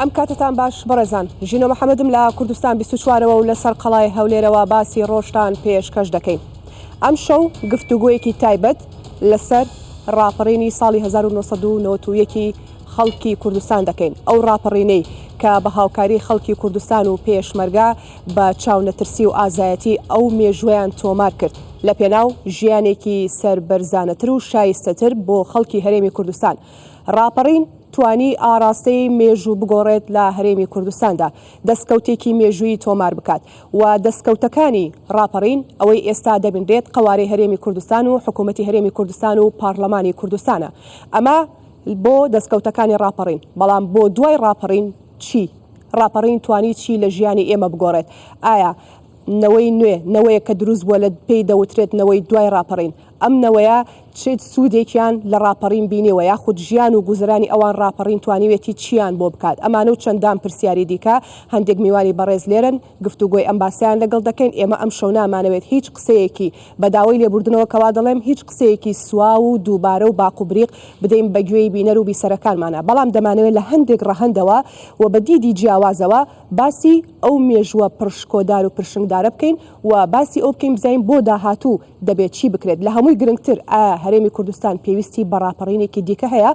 ئەم کاتتان باش بەڕێزان ژینۆ محەممەدم لە کوردستان 24ەوە و لەسەر قەڵای هەولێرەوە باسی ڕۆژتان پێشکەش دەکەین ئەم شەو گفتوگۆیەکی تایبەت لەسەر ڕاپەڕینی ساڵی 1991 خەڵکی کوردستان دەکەین ئەو ڕاپەڕینەی کە بە هاوکاری خەڵکی کوردستان و پێشمەرگە بە چاونەترسی و ئازایەتی ئەو مێژووەیان تۆمار کرد لە پێناو ژیانێکی سەربەرزانەتر و شایستەتر بۆ خەڵکی هەرێمی کوردستان. ڕاپەڕین توانی ئاڕاستەی مێژوو بگۆڕێت لە هەرێمی کوردستاندا، دەستکەوتێکی مێژوویی تۆمار بکات و دەستکەوتەکانی ڕاپەڕین ئەوەی ئێستا دەبینرێت قەوارەی هەرێمی کوردستان و حکوومەتی هەرێمی کوردستان و پارلەمانی کوردستانە. ئەمە بۆ دەستکەوتەکانی ڕاپەڕین، بەڵام بۆ دوای ڕاپەڕین چی؟ ڕاپەڕین توانی چی لە ژیانی ئێمە بگۆڕێت؟ ئایا نەوەی نوێ، نەوەیەک کە دروست بووە لە پێی دەوترێت نەوەی دوای ڕاپەڕین، ئەم نەوەیە چ سوودێکیان لە ڕاپەڕین بینیوە یاخود ژیان و گوزەرانی ئەوان ڕاپەڕین توانیوێتی چییان بۆ بکات؟ ئەمانە و چەندان پرسیاری دیکە، هەندێک میوانی بەڕێز لێرەن گفتوگۆی ئەم باسەیان لەگەڵ دەکەین، ئێمە ئەمشەو نامانەوێت هیچ قسەیەکی، بە داوای لێبوردنەوە کەوا دەڵێم، هیچ قسەیەکی سواو و دووبارە و باق و بریق بدەین بە گوێی بینەر و بیسەرەکانمانا، بەڵام دەمانەوێت لە هەندێک ڕەهەندەوە و بە دیدی جیاوازەوە باسی ئەو مێژووە پڕ شکۆدار و پرشنگدارە بکەین و باسی ئەو بکەین بزانین بۆ داهاتوو دەبێت چی بکرێت، لە هەمووی گرنگتر ئایا هەرێمی کوردستان پێویستی بە ڕاپەڕینێکی دیکە هەیە؟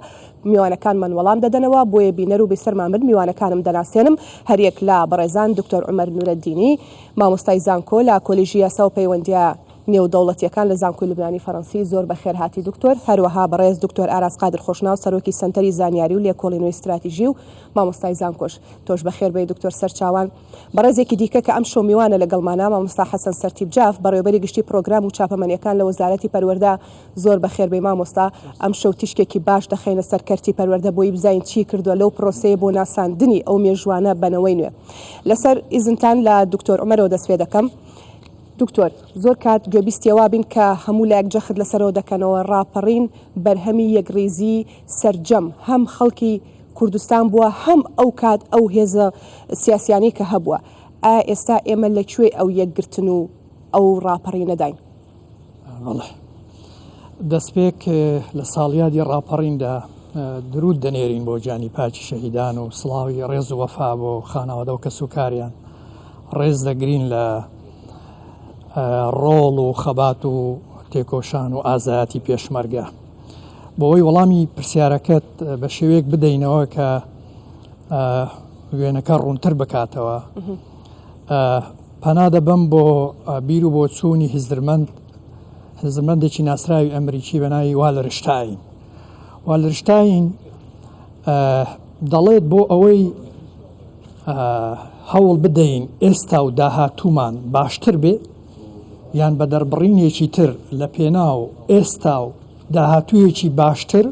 میوانەکانمان وەڵام دەدەنەوە، بۆیە بینەر و بیسەرمان بن، میوانەکانم دەناسێنم، هەریەک لە بەڕێزان دکتۆر عومەر نورەدینی، مامۆستای زانکۆ لە کۆلیژی یاسا و پەیوەندییە نێودەوڵەتییەکان لە زانکۆی لوبنانی فەرەنسی، زۆر بەخێرهاتی دکتۆر، هەروەها بەڕێز دکتۆر ئاراس قادر خۆشناو سەرۆکی سەنتەری زانیاری و لێکۆڵینەوەی ستراتیژی و مامۆستای زانکۆش. تۆش بەخێربێی دکتۆر سەرچاوان. بەڕێزێکی دیکە کە ئەمشەو میوانە لەگەڵمانا مامۆستا حەسەن سەرتیپ جاف بەڕێوەبەری گشتی پڕۆگرام و چاپەمەنیەکان لە وەزارەتی پەروەردە زۆر بەخێربێی مامۆستا ئەمشەو تیشکێکی باش دەخەینە سەر کەرتی پەروەردە بۆی بزانین چی کردووە لەو پرۆسەیە بۆ ناساندنی ئەو مێژووانە بە نەوەی نوێ لەسەر ئیزنتان لە دکتۆر عومەرەوە دەست پێ دەکەم دکتۆر زۆر کات گوێبیستی ئەوە بین کە هەموو لایەک جەخت لەسەرەوە دەکەنەوە ڕاپەڕین بەرهەمی یەکڕیزی سەرجەم هەم خەڵکی کوردستان بووە هەم ئەو کات ئەو هێزە سیاسیانەی کە هەبووە ئایا ئێستا ئێمە لە کوێی ئەو یەکگرتن و ئەو ڕاپەڕینەداین؟ بەڵێ دەستپێک لە ساڵیادی ڕاپەڕیندا دروود دەنێرین بۆ گیانی پاکی شەهیدان و سڵاوی ڕێز و وەفا بۆ خانەوادە و کەسوکاریان ڕێز دەگرین لە ڕۆڵ و خەبات و تێکۆشان و ئازایەتی پێشمەرگە. بۆ ئەوەی وەڵامی پرسیارەکەت بە شێوەیەک بدەینەوە کە وێنەکە ڕوونتر بکاتەوە پەنا دەبەم بۆ بیر و بۆچوونی هزرمەند هزرمەندێکی ناسراوی ئەمریکی بە ناوی والرشتاین والرشتاین دەڵێت بۆ ئەوەی هەوڵ بدەین ئێستا و داهاتوومان باشتر بێ یان بە دەربڕینێکی تر لە پێناو ئێستا و داهاتوویەکی باشتر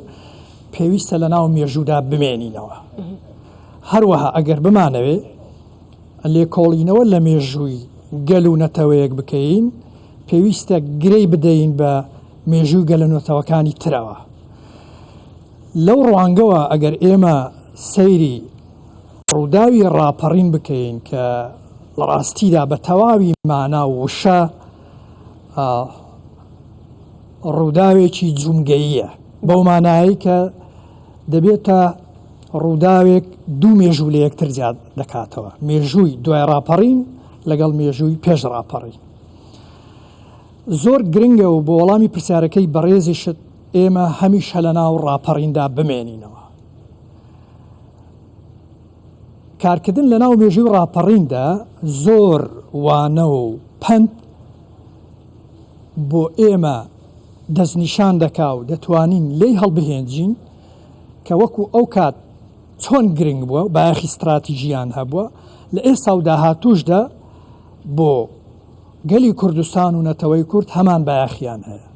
پێویستە لە ناو مێژوودا بمێنینەوە. هەروەها ئەگەر بمانەوێ لێکۆڵینەوە لە مێژووی گەل و نەتەوەیەک بکەین پێویستە گرێی بدەین بە مێژووی گەل و نەتەوەکانی ترەوە. لەو ڕوانگەوە ئەگەر ئێمە سەیری ڕووداوی ڕاپەڕین بکەین کە لە ڕاستیدا بە تەواوی مانا و وشە ڕووداوێکی جومگەییە بەو مانایەی کە دەبێتە ڕووداوێک دوو مێژوو لە یەکتر زیاد دەکاتەوە مێژووی دوای ڕاپەڕین لەگەڵ مێژووی پێش ڕاپەڕین زۆر گرنگە و بۆ وەڵامی پرسیارەکەی بەڕێزیشت ئێمە هەمیشە لە ناو ڕاپەڕیندا بمێنینەوە کارکردن لە ناو مێژووی ڕاپەڕیندا زۆر وانە و پەند بۆ ئێمە دەستنیشان دەکا و دەتوانین لێی هەڵبهێنجین کە وەکو ئەو کات چۆن گرنگ بووە بایەخی ستراتیژیان هەبووە لە ئێستا و داهاتووشدا بۆ گەلی کوردستان و نەتەوەی کورد هەمان بایەخیان هەیە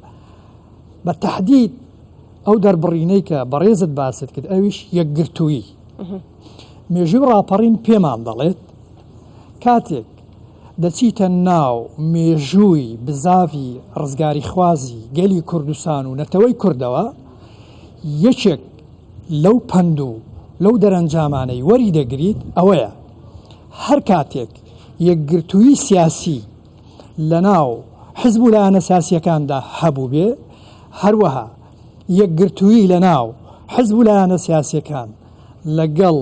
بە تەحدید ئەو دەربڕینەی کە بەڕێزت باست کرد ئەویش یەکگرتوویی مێژووی ڕاپەڕین پێمان دەڵێت کاتێک دەچیتە ناو مێژووی بزاڤی ڕزگاریخوازی گەلی کوردستان و نەتەوەی کوردەوە یەکێک لەو پەند و لەو دەرەنجامانەی وەری دەگریت ئەوەیە هەر کاتێک یەکگرتوویی سیاسی لەناو حزب و لایەنە سیاسییەکاندا هەبووبێ، هەروەها یەکگرتوویی لەناو حزب و لایەنە سیاسییەکان لەگەڵ.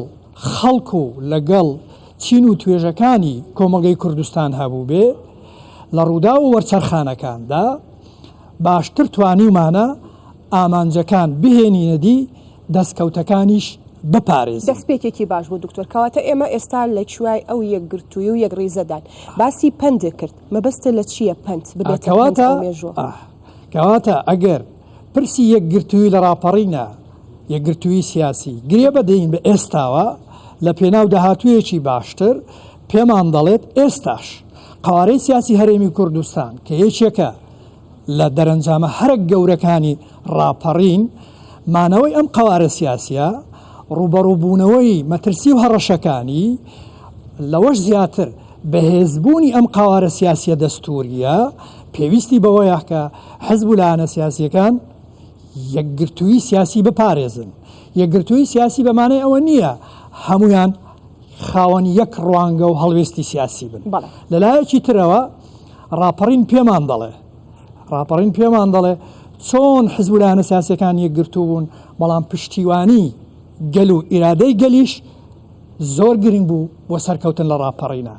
خەڵک و لەگەڵ چین و توێژەکانی کۆمەڵگەی کوردستان هەبووبێ، لە ڕووداو و وەرچەرخانەکاندا باشتر توانیومانە ئامانجەکان بهێنینە دی، دەستکەوتەکانیش بپارێزین. دەستپێکێکی باش بوو دکتۆر، کەواتە ئێمە ئێستا لە کوای ئەو یەکگرتوویی و یەکڕیزەدان. باسی پەندت کرد، مەبەستت لە چییە پەند ببێتە پەند ئەو مێژووە؟ کەواتە ئەگەر پرسی یەکگرتوویی لە ڕاپەڕینە، یەکگرتوویی سیاسی، گرێ بدەین بە ئێستاوە لە پێناو داهاتوویەکی باشتر، پێمان دەڵێت ئێستاش قەوارەی سیاسی هەرێمی کوردستان کە یەکێکە لە دەرەنجامە هەرە گەورەکانی ڕاپەڕین، مانەوەی ئەم قەوارە سیاسیە، ڕووبەڕووبوونەوەی مەترسی و هەڕەشەکانی، لەوەش زیاتر بەهێزبوونی ئەم قەوارە سیاسیە دەستووریە، پێویستی بەوەیە کە حزب و لایەنە سیاسیەکان یەکگرتوویی سیاسی بپارێزن. یەکگرتوویی سیاسی بە مانای ئەوە نییە هەموویان خاوەن یەک ڕوانگە و هەڵوێستی سیاسی بن. لە لایەکی ترەوە ڕاپەڕین پێمان دەڵێ ڕاپەڕین پێمان دەڵێ چۆن حزب و لایەنە سیاسیەکان یەکگرتوو بوون، بەڵام پشتیوانی گەل و ئیرادەی گەلیش زۆر گرنگ بوو بۆ سەرکەوتن لە ڕاپەڕینە.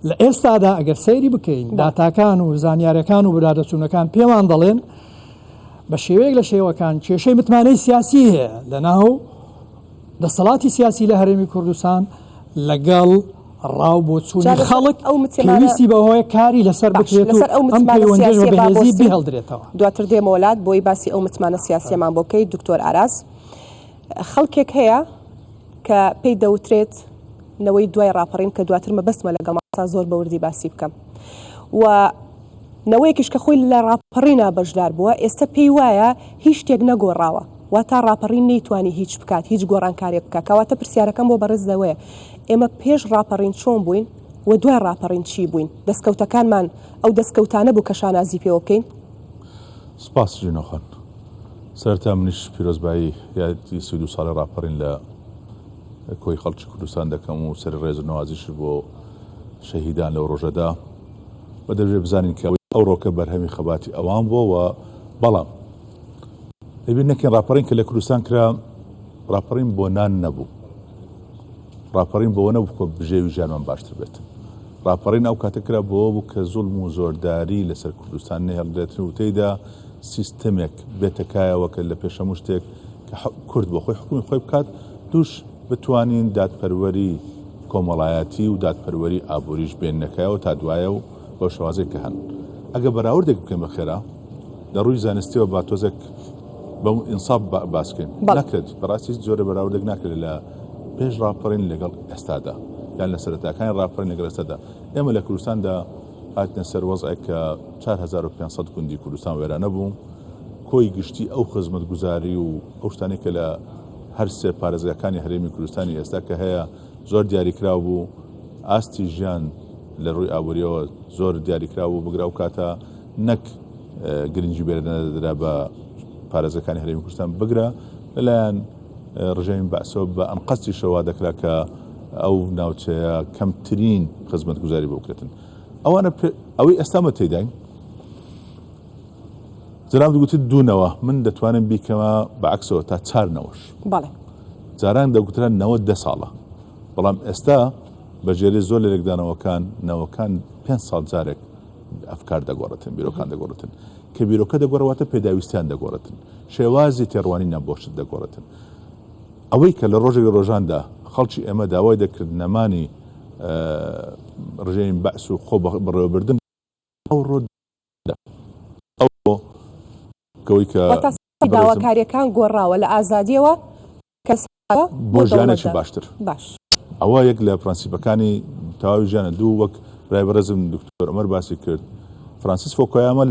لە ئێستادا ئەگەر سەیری بکەین داتاکان و زانیارەکان و بەدواداچوونەکان پێمان دەڵێن بە شێوەیەک لە شێوەکان کێشەی متمانەی سیاسی هەیە لە ناو دەسەڵاتی سیاسی لە هەرێمی کوردستان لەگەڵ ڕاو بۆچوونی خەڵک ئەو پێویستی بەوەیە کاری لەسەر بکرێت لەسەر ئەو ئەم پەیوەندیش بە بەهێزی بهێڵدرێتەوە. دواتر دێمەوە لات بۆی باسی ئەو متمانە سیاسیەمان بۆ بکەیت دکتۆر ئاراس. خەڵکێک هەیە کە پێی دەوترێت نەوەی دوای ڕاپەڕین کە دواتر مەبەستمە لەگەڵ مامۆستا زۆر بەوردی باسی بکەم و نەوەیەکیش کە خۆی لە ڕاپەڕینا بەشدار بووە ئێستا پێی وایە هیچ شتێک نەگۆڕاوە واتا ڕاپەڕین نەیتوانی هیچ بکات هیچ گۆڕانکارێک بکات کەواتە پرسیارەکەم بۆ بەڕێز لەوەیە ئێمە پێش ڕاپەڕین چۆن بووین و دوای ڕاپەڕین چی بووین دەستکەوتەکانمان ئەو دەستکەوتانە بوو کە شانازی پێوە بکەین؟ سپاس ژینۆ خان. سەرەتا منیش پیرۆزبایی یادی 32 ساڵی ڕاپەڕین لە کۆی خەڵکی کوردستان دەکەم و سەری ڕێز و نەوازیش بۆ شەهیدان لەو ڕۆژەدا و دەبێ بزانین کە ئەوڕۆکە بەرهەمی خەباتی ئەوان بووە و بەڵام لەبیر نەکەین ڕاپەڕین کە لە کوردستان کرا ڕاپەڕین بۆ نان نەبوو ڕاپەڕین بەوە نەبوو کە بژێوی ژیانمان باشتر بێت ڕاپەڕین ئەو کاتە کرا بەوە بوو کە زوڵم و زۆرداری لەسەر کوردستان نەهێڵدرێتن و تێیدا سیستەمێک بێتە کایەوە کە لە پێش هەموو شتێک کە کورد بۆ خۆی حکومی خۆی بکات دووش بتوانین دادپەروەری کۆمەڵایەتی و دادپەروەری ئابووریش بێننە کایەوە تا دوایە و بەو شێوازەی کە هەن. ئەگەر بەراوردێک بکەین بە خێرا لە ڕووی زانستیەوە با تۆزێک بەم ئینساف باس بکەین ناکرێت بەڕاستی هیچ جۆرە بەراوردێک ناکرێت لە پێش ڕاپەڕین لەگەڵ ئێستادا یان لە سەرەتاکانی ڕاپەڕین لەگەڵ ئێستادا ئێمە لە کوردستاندا هاتنە سەر وەزعێک کە 4500 گوندی کوردستان وێرانە بوو کۆی گشتی ئەو خزمەتگوزاری و ئەو شتانەی کە لە هەر سێ پارێزگاکانی هەرێمی کوردستانی ئێستا کە هەیە زۆر دیاریکراو بوو، ئاستی ژیان لە ڕووی ئابووریەوە زۆر دیاریکراو بوو، بگرە ئەو کاتە نەک گرنگی بێرە نەدەدرا بە پارێزگاکانی هەرێمی کوردستان، بگرە لەلایەن ڕژێمی بەعسەوە بە ئەنقەستیشەوە وا دەکرا کە ئەو ناوچەیە کەمترین خزمەتگوزاری بۆ بکرێتن. ئەوانە ئەوەی ئێستا مە تێداین جەنابت گوتت دوو نەوە، من دەتوانم بیکەمە بە عەکسەوە تا چار نەوەش. بەڵێ. جاران دەگوترا نەوە دە ساڵە، بەڵام ئێستا بە ژێرەی زۆر لە لێکدانەوەکان نەوەکان پێنج ساڵ جارێک ئەفکار دەگۆڕێتن، بیرۆکان دەگۆڕێتن. کە بیرۆکە دەگۆڕێ واتە پێداویستیان دەگۆڕێتن، شێوازی تێڕوانینیان بۆ شت دەگۆڕێتن. ئەوەی کە لە ڕۆژێک لە ڕۆژاندا خەڵکی ئێمە داوای دەکرد نەمانی ڕژێمی بەعس و خۆ بەڕێوەبردن، ئەوڕۆ ئەوڕۆ کەوەی کە واتە داواکاریەکان گۆڕاوە لە ئازادیەوە کەس بۆ ژیانێکی باشتر باش ئەوە یەک لە پرەنسیپەکانی تەواوی ژیانە دوو وەک برای بەڕێزم دکتۆر عومەر باسی کرد فرانسیس فۆکۆیامە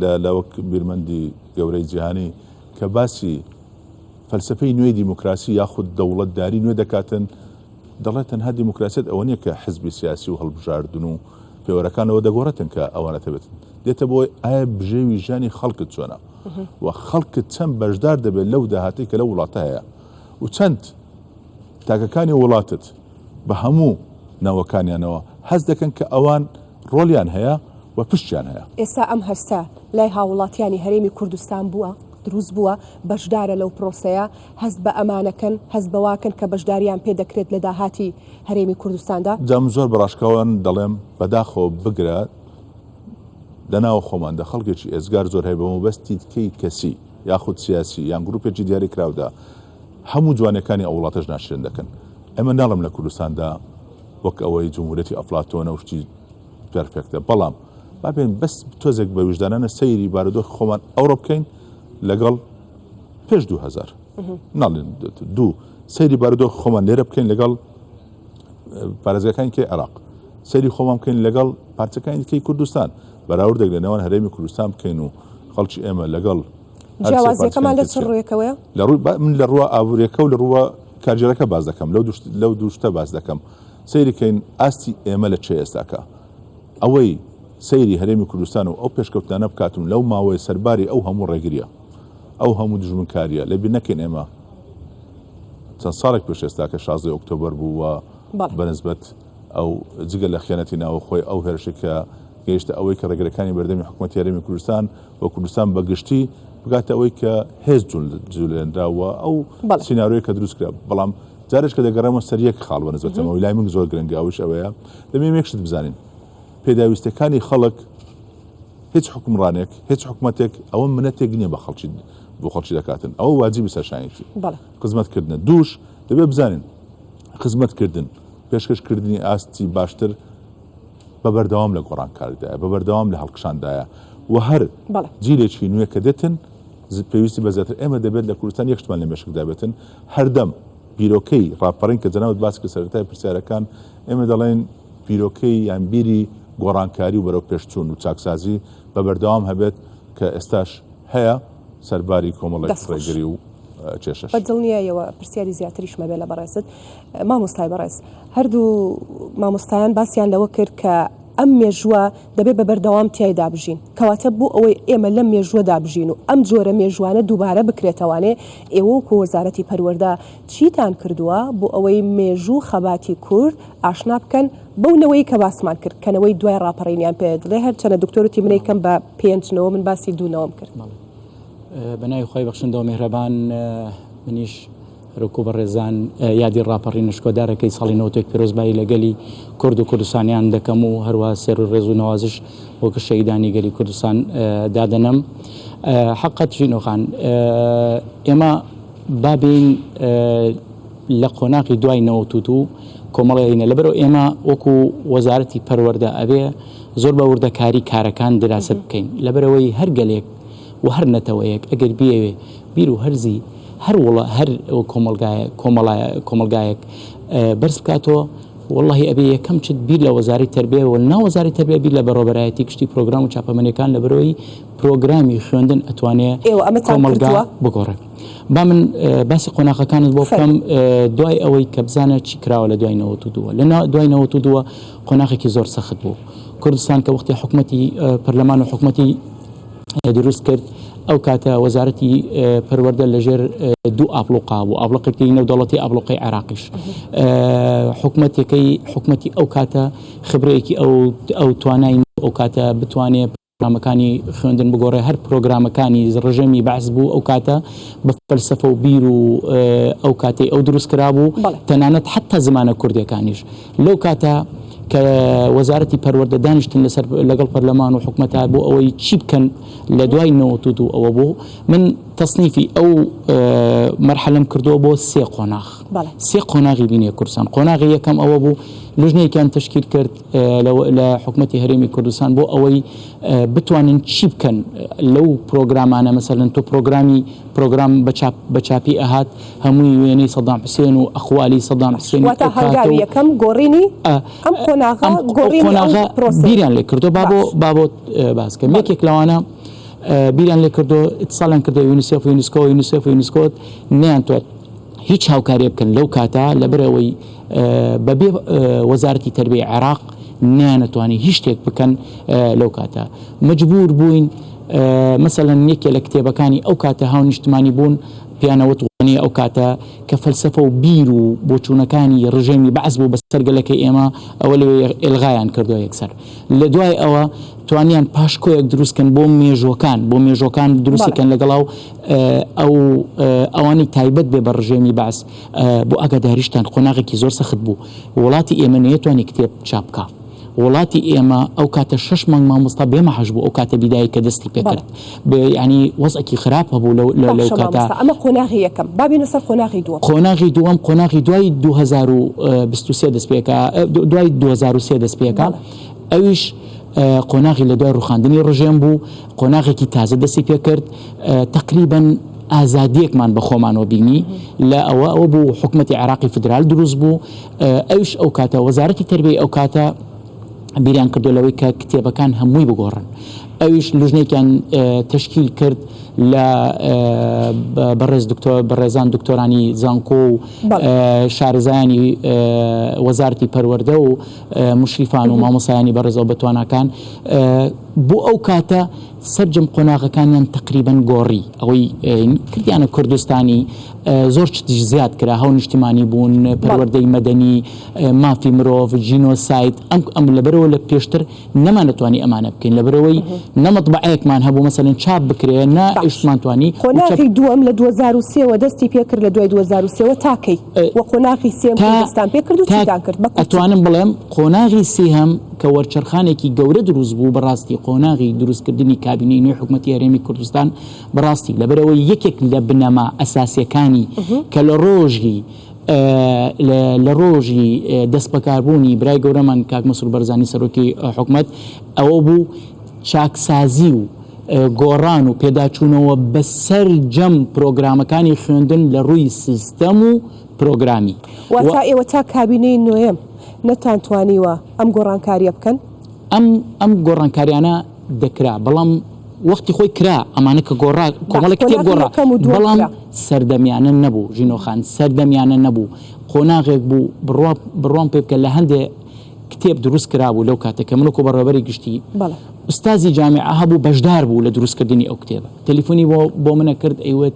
لە لە وەک بیرمەندی گەورەی جیهانی کە باسی فەلسفەی نوێی دیموکراسی یاخود دەوڵەتداری نوێ دەکاتن دەڵێت تەنها دیموکراسیەت ئەوە نییە کە حزبی سیاسی و هەڵبژاردن و پێوەرەکان لەوە دەگۆڕێتن کە ئەوانە تەبێت دێتە بۆی ئایا بژێوی ژیانی خەڵکت چۆنە و خەڵکت چەند بەشدار دەبێت لەو داهاتەی کە لەو وڵاتە هەیە و چەند تاکەکانی وڵاتت بە هەموو نەوەکانیانەوە هەست دەکەن کە ئەوان ڕۆلیان هەیە و پشتیان هەیە. ئێستا ئەم هەستە لای هاووڵاتیانی هەرێمی کوردستان بووە؟ دروست بووە بەشدارە لەو پرۆسەیە، هەست بە ئەمانەکەن، هەست بەواکەن کە بەشداریان پێ دەکرێت لە داهاتی هەرێمی کوردستاندا؟ جا من زۆر بە ڕاشکاوان دەڵێم بەداخەوە بگرە لە ناوە خۆماندا خەڵکێکی ئێجگار زۆر هەیە بە مەبەستی تکەی کەسی یاخود سیاسی یان گروپێکی دیاریکراودا هەموو جوانیەکانی ئەو وڵاتەش ناشرین دەکەن. ئێمە ناڵێم لە کوردستاندا وەک ئەوەی جمهوریەتی ئەفلاتۆنە و شتی پێرفێکتە بەڵام با بێن بەس تۆزێک بە ویژدانانە سەیری بارودۆخی خۆمان ئەوڕۆ بکەین لەگەڵ پێش 2000 ناڵێن دوو سەیری بارودۆخی خۆمان لێرە بکەین لەگەڵ پارێزگاکانی کەی عێراق سەیری خۆمان بکەین لەگەڵ پارچەکانی کەی کوردستان بەراوردێک لە نێوان هەرێمی کوردستان بکەین و خەڵکی ئێمە لەگەڵ جیاوازیەکەمان لە چ ڕوویەکەوەیە؟ لە ڕووی من لە ڕووە ئابووریەکە و لە ڕووە کارگێڕەکە باس دەکەم لەو لەو دوو شتە باس دەکەم سەیری کەین ئاستی ئێمە لە چێ ئێستاکە ئەوەی سەیری هەرێمی کوردستان و ئەو پێشکەوتنانە بکات و لەو ماوەیە سەرباری ئەو هەموو ڕێگریە ئەو هەموو دوژمنکاریە لەبیر نەکەین ئێمە چەند ساڵێک پێش ئێستاکە 16 ئۆکتۆبەر بوو و بەنسبەت ئەو جگە لە خیانەتی ناوەخۆی ئەو هێرشی کە گەیشتە ئەوەی کە ڕێگرەکانی بەردەمی حکوومەتی هەرێمی کوردستان و کوردستان بە گشتی بگاتە ئەوەی کە هێز جولێنرا و ئەو سیناریۆی کە دروست کرا بەڵام جارێک کە دەگەڕێمەوە سەر یەک خاڵ بە نسبەتەمەوە لای من زۆر گرنگە ئەوش ئەوەیە دەمێ یەک شت بزانین پێداویستەکانی خەڵک هیچ حکومڕانێک هیچ حکومەتێک ئەوە منەتێک نییە بە خەڵکی بۆ خەڵکی دەکاتن ئەوە واجبی سەرشانیەتی خزمەتکردنە دووش دەبێ بزانین خزمەتکردن پێشکەشکردنی ئاستی باشتر بە بەردەوام لە گۆڕانکاریدایە، بە بەردەوام لە هەڵکشاندایە و هەر جیلێکی نوێ کە دێتن پێویستی بە زیاتر ئێمە دەبێت لە کوردستان یەک شتمان لە مێشکدا بێتن هەردەم بیرۆکەی ڕاپەڕین کە جەنابت باس کرد سەرەتای پرسیارەکان ئێمە دەڵێن بیرۆکەی یان بیری گۆڕانکاری و بەرەو پێشچوون و چاکسازی بە بەردەوام هەبێت کە ئێستاش هەیە سەرباری کۆمەڵێک ڕێگری و کێشەش. بە دڵنیایەوە پرسیاری زیاتریشم هەبێ لە بەڕێزت مامۆستای بەڕێز. هەردوو مامۆستایان باسیان لەوە کرد کە ئەم مێژووە دەبێت بە بەردەوام تیایدا بژین، کەواتە بۆ ئەوەی ئێمە لەم مێژووەدا بژین و ئەم جۆرە مێژووانە دووبارە بکرێتەوانێ ئێوە وەکو وەزارەتی پەروەردە چیتان کردووە بۆ ئەوەی مێژوو و خەباتی کورد ئاشنا بکەن بەو نەوەی کە باسمان کرد کە نەوەی دوای ڕاپەڕینیان پێ دەڵێ هەرچەنە دکتۆر وتی منەی کەم بە پێنج نەوە من باسی دوو نەوەم کرد. بە ناوی خوای بەخشندە و میهرەبان منیش هەروەکو بەڕێزان یادی ڕاپەڕینە شکۆدارەکەی ساڵی 91 پیرۆزبایی لە گەلی کورد و کوردستانیان دەکەم و هەروە سێر و ڕێز و نەوازش بۆ گشت شەهیدانی گەلی کوردستان دادەنەم. حەقەت ژینۆخان ئێمە با بێین لە قۆناغی دوای 92 کۆمەڵێینە لەبەرەوە ئێمە وەکو وەزارەتی پەروەردە ئەبێ زۆر بە وردەکاری کارەکان دراسەت بکەین لەبەرەوەی هەر گەلێک و هەر نەتەوەیەک ئەگەر بیەوێ بیر و هەرزی هەر وڵا هەر کۆمەڵگایەک کۆمەڵایە کۆمەڵگایەک بەرز بکاتەوە وەڵاهی ئەبێ یەکەم چت بیر لە وەزارەی تەربیە و نا وەزارەی تەربیە بیر لە بەڕێوەبەرایەتی گشتی پرۆگرام و چاپەمەنیەکان لەبەرەوەی پرۆگرامی خوێندن ئەتوانێ ئێوە ئەمەتان کۆمەڵگا کردووە؟ بگۆڕێ با من باسی قۆناغەکانت بۆ بکەم فەرموو. دوای ئەوەی کە بزانە چی کراوە لە دوای 92 لە دوای 92 قۆناغێکی زۆر سەخت بوو کوردستان کە وەختی حکومەتی پەرلەمان و حکومەتی دروست کرد ئەو کاتە وەزارەتی پەروەردە لەژێر دوو ئابڵوقا بوو ئابڵقێکی نێودەوڵەتی ئابڵوقەی عێراقیش حکومەتەکەی حکومەتی ئەو کاتە خبرەیەکی ئەو ئەو توانای ئەو کاتە بتوانێ پرۆگرامەکانی خوێندن بگۆڕێ هەر پرۆگرامەکانی ڕژێمی بەعس بوو ئەو کاتە بە فەلسەفە و بیر و ئەو کاتەی ئەو دروست کرابوو تەنانەت حتا زمانە کوردەکانیش لەو کاتە کە وەزارەتی پەروەردە دانیشتن لەسەر لەگەڵ پەرلەمان و حکومەتا بۆ ئەوەی چی بکەن لە دوای 92 ئەوە بوو من تەسنیفی ئەو مەرحەلەم کردووە بۆ سێ قۆناغ سێ قۆناغی بینیە کوردستان قۆناغی یەکەم ئەوە بوو لژنەیەکیان تەشکیل کرد لە حکومەتی هەرێمی کوردستان بۆ ئەوەی بتوانن چی بکەن لەو پرۆگرامانە مەسەلەن تۆ پرۆگرامی پرۆگرام بە چاپی ئەهات هەمووی وێنەی سەدام حوسێن و ئەقوالی سەدام حوسێن واتە هەنگاوی یەکەم گۆڕینی ئەم قۆناغە گۆڕینی ئەم پرۆسەیە بیریان لێ کردو با بۆ با بۆ باس کەم یەکێک لەوانە بیریان لێ کردو ئیتساڵیان کردو یونیسێف و یونسکۆ یونیسێف و یونسکۆ نەیانتوانی هیچ هاوکاریە بکەن لەو کاتە لەبەرئەوەی بەبێ وەزارەتی تەربیەی عێراق نەیانەتوانی هیچ شتێک بکەن لەو کاتە مەجبور بووین. مەسەلەن یەکێ لە کتێبەکانی ئەو کاتە هاونیشتمانی بوون پێیانەوت وانەیە ئەو کاتە کە فەلسەفە و بیر و بۆچوونەکانی ڕژێمی بەعس بوو بەسەر گەلەکەی ئێمە ئەوە لەوێ ئێلغایان کردووە یەکسەر لە دوای ئەوە توانیان پاشکۆیەک دروستکەن بۆ مێژوەکان بۆ مێژوەکان دروستکەن لەگەڵا و ئەو ئەوانی تایبەت بێ بە ڕژێمی بەعس بۆ ئاگاداریشتان قۆناغێکی زۆر سەخت بوو وڵاتی ئێمە نەیەتوانی کتێب چاپ بکا. وڵاتی ئێمە ئەو کاتە شەش مانگ مامۆستا بێ مەعاش بوو ئەو کاتە بیدایە کە دەستی پێکرد بێ یانی وەزعێکی خراپ هەبوو لەو لەو باشە کاتە. مامۆستا ئەمە قۆناغی یەکەم با بێینە سەر قۆناغی دووەم. قۆناغی دووەم قۆناغی دوای 2023 دەست پێکا دوای 2003 دەست پێکا بەڵێ. ئەویش قۆناغی لە دوای ڕوخاندنی ڕژێم بوو قۆناغێکی تازە دەستی پێکرد تەقریبەن ئازادیەکمان بە خۆمانەوە بینی لە ئەوە ئەوە بوو حکومەتی عێراقی فیدرال دروست بوو ئەویش ئەو کاتە وەزارەتی تەربیەی ئەو کاتە بیریان کردو لەوەی کە کتێبەکان هەمووی بگۆڕن ئەویش لوژنێکیان تەشکیل کرد لە بەڕێز دکتۆر بەڕێزان دکتۆرانی زانکۆ و شارەزایانی وەزارەتی پەروەردە و مشریفان و مامۆسایانی بەڕێزەوە بەتواناکان بۆ ئەو کاتە سەرجەم قۆناغەکانیان تەقریبەن گۆڕی ئەوەی کردیانە کوردستانی زۆر شتیش زیاد کرا هاونیشتیمانی بوون پەروەردەی مەدەنی مافی مرۆڤ جینۆساید ئەم ئەم لەبەرەوە لە پێشتر نەمانەتوانی ئەمانە بکەین لەبەرەوەی نە مەطبعەیەکمان هەبوو مەسەلەن چاپ بکرێ نە ئیشمان توانی قۆناغی دووەم لە 2003 وە دەستی پێکرد لە دوای 2003 وە تا کەی وە قۆناغی سێم تا دەستان پێکرد و تا چیتان کرد بە کورتی ئەتوانم بڵێم قۆناغی سێهەم کە وەرچەرخانێکی گەورە دروست بوو بەڕاستی قۆناغی دروستکردنی کابینەی نوێی حکومەتی هەرێمی کوردستان بەڕاستی لەبەرئەوەی یەکێک لە بنەما ئەساسیەکانی کە لە ڕۆژی لە ڕۆژی دەستبەکاربوونی برای گەورەمان کاک مەسرور بەرزانی سەرۆکی حکومەت ئەوە بوو چاکسازی و گۆڕان و پێداچوونەوە بە سەرجەم پرۆگرامەکانی خوێندن لە ڕووی سیستەم و پرۆگرامی. واتە ئێوە تا کابینەی نۆیەم نەتانتوانیوە ئەم گۆڕانکارییە بکەن؟ ئەم ئەم گۆڕانکاریانە دەکرا بەڵام وەختی خۆی کرا ئەمانە کە گۆڕا کۆمەڵێک کتێب گۆڕا بەڵام سەردەمیانە نەبوو ژینۆ خان سەردەمیانە نەبوو قۆناغێک بوو بڕوا بڕوام پێ بکە لە هەندێ کتێب دروست کرابوو لەو کاتە کە من وەکو بەڕێوەبەری گشتی ئوستازی جامیعە هەبوو بەشدار بوو لە دروستکردنی ئەو کتێبە تەلیفۆنی بۆ بۆ منە کرد ئەیوت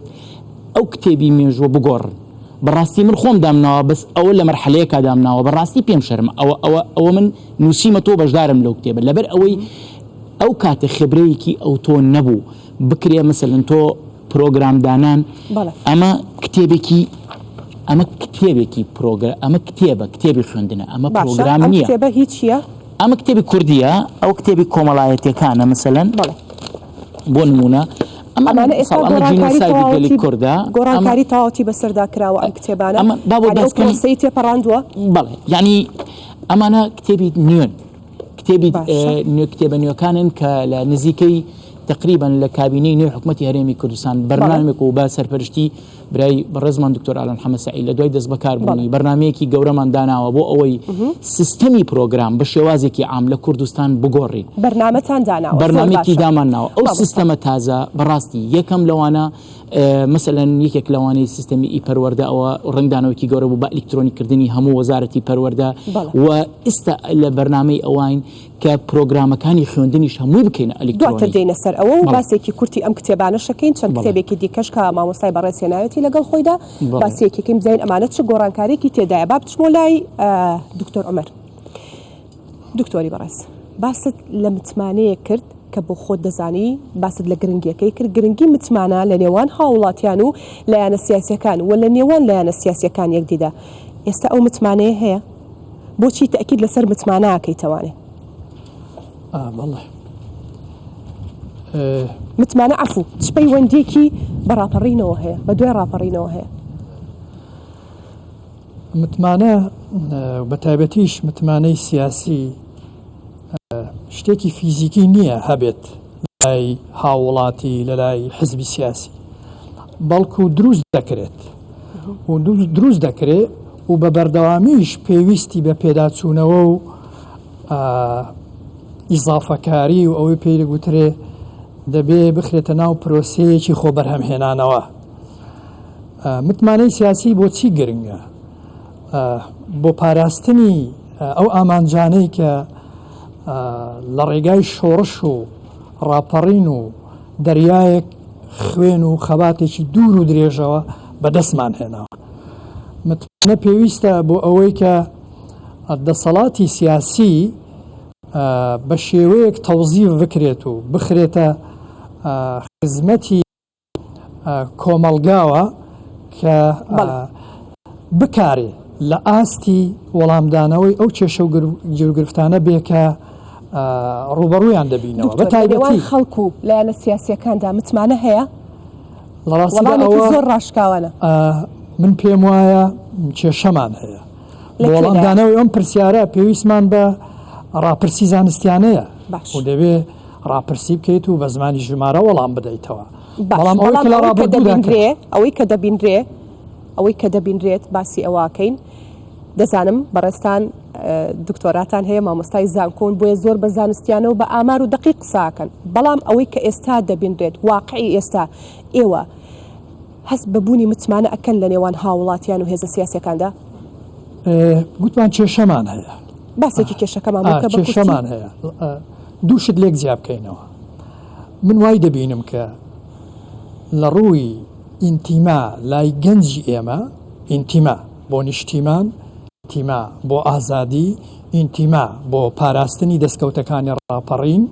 ئەو کتێبی مێژووە بگۆڕن بەڕاستی من خۆم دامناوە بەس ئەوە لە مەرحەلەیەکا دامناوە بەڕاستی پێم شەرمە ئەوە ئەوە ئەوە من نووسیمە تۆ بەشدارم لەو کتێبە لەبەر ئەوەی ئەو کاتە خبرەیەکی ئەوتۆ نەبوو بکرێ مەسەلەن تۆ پرۆگرام دانان ئەمە کتێبێکی ئەمە کتێبێکی پرۆگرا ئەمە کتێبە کتێبی خوێندنە ئەمە پرۆگرام نییە کتێبە هیچیە ئەمە کتێبی کوردیە ئەو کتێبی کۆمەڵایەتەکانە مەسەلەن بۆ نمونە ئەمانە ئێستا گۆڕانکاری گەلی کوردە گۆڕانکاری تەواوەتی بەسەردا کراوە ئەم کتێبانە ئەمە با بۆ ئەو پرۆسەی تێپەڕاندووە بەڵێ یعنی ئەمانە کتێبی نوێن کتێبی نوێ کتێبە نوێکانن کە لە نزیکەی تقریبا لە کابینەی نوێی حکوومەتی هەرێمی کوردستان بەرنامێک و بە سەرپەرشتی برای بەڕێزمان دکتۆر ئالان حەمە سەعید لە دوای دەستبەکاربوونی بەرنامەیەکی گەورەمان داناوە بۆ ئەوەی سیستەمی پرۆگرام بە شێوازێکی عام لە کوردستان بگۆڕین. بەرنامەتان داناوە. بەرنامەیەکی دامان ناوە. ئەو سیستەمە تازە بەڕاستی یەکەم لەوانە مەسەلەن یەکێک لەوانەی سیستەمی ئی پەروەردە ئەوە ڕەنگدانەوەکی گەورە بوو بە ئەلیکترۆنی کردنی هەموو وەزارەتی پەروەردە و ئیستا لە بەرنامەی ئەوین کە پرۆگرامەکانی خوێندنیش هەمووی بکەینە ئەلیکترۆنی. دواتر دێینە سەر ئەوە و باسێکی کورتی ئەم کتێبانەش ئەکەین، چەند کتێبێکی دیکەش کە مامۆستای بەڕێز هێناوێتی لەگەڵ خۆیدا باسی یەکێکین بزانین ئەمانە چ گۆڕانکارییەکی تێدایە. با بچمەوە لای دکتۆر عومەر. دکتۆری بەڕێز باست لە متمانەیەک کرد کە بۆ خۆت دەزانی، باست لە گرنگییەکەی کرد، گرنگی متمانە لە نێوان هاووڵاتیان و لایەنە سیاسییەکان و لە نێوان لایەنە سیاسییەکان یەکدیدا. ئێستا ئەو متمانەیە هەیە؟ بۆچی تەئکید لەسەر متمانە ئەکەیتەوانێ؟ بەڵێ. متمانە عەفو چ پەیوەندیەکی بە ڕاپەڕینەوە هەیە بە دوای ڕاپەڕینەوە هەیە؟ متمانە بە تایبەتیش متمانەی سیاسی شتێکی فیزیکی نییە هەبێت لای هاووڵاتی لەلای حزبی سیاسی بەڵکو دروست دەکرێت و دروست دەکرێت و بە بەردەوامیش پێویستی بە پێداچوونەوە و ئیزافەکاری و ئەوەی پێی دەگوترێ دەبێ بخرێتە ناو پرۆسەیەکی خۆ بەرهەمهێنانەوە. متمانەی سیاسی بۆچی گرنگە؟ بۆ پاراستنی ئەو ئامانجانەی کە لە ڕێگای شۆڕش و ڕاپەڕین و. دەریایەک خوێن و خەباتێکی دوور و درێژەوە بەدەستمان هێناوە. متمانە پێویستە بۆ ئەوەی کە دەسەڵاتی سیاسی بە شێوەیەک تەوزیف بکرێت و بخرێتە خزمەتی کۆمەڵگاوە کە بکارێ لە ئاستی وەڵامدانەوەی ئەو کێشە و گیروگرفتانە بێ کە ڕووبەڕوویان دەبینەوە بە تایبەتی خەڵک و لایەنە سیاسیەکاندا متمانە هەیە؟ لە ڕاستیدا ئەوە زۆر ڕاشکاوانە. من پێم وایە کێشەمان هەیە. بۆ وەڵامدانەوەی ئەم پرسیارە پێویستمان بە ڕاپرسی زانستیانەیە و دەبێ ڕاپرسی بکەیت و بە زمانی ژمارە وەڵام بدەیتەوە. بەڵام ئەوەی کە لە ڕابردوودا کرا. ئەوەی کە دەبینرێ ئەوەی کە دەبینرێت باسی ئەوەکەین دەزانم بەڕێزتان دکتۆراتان هەیە مامۆستای زانکۆن بۆیە زۆر بە زانستیانە و بە ئامار و دقیق قساکەن بەڵام ئەوەی کە ئێستا دەبینرێت واقعی ئێستا ئێوە هەست بە بوونی متمانە ئەکەن لە نێوان هاوڵاتیان و هێزە سیاسەکاندا؟ گوتمان کێشەمان هەیە باسێکی کێشەکەمان بکە بە کێشەمان هەیە دوو شت لێک جیا بکەینەوە من وای دەبینم کە لە ڕووی ئینتیما لای گەنجی ئێمە، ئینتیما بۆ نیشتیمان، ئینتیما بۆ ئازادی، ئینتیما بۆ پاراستنی دەستکەوتەکانی ڕاپەڕین،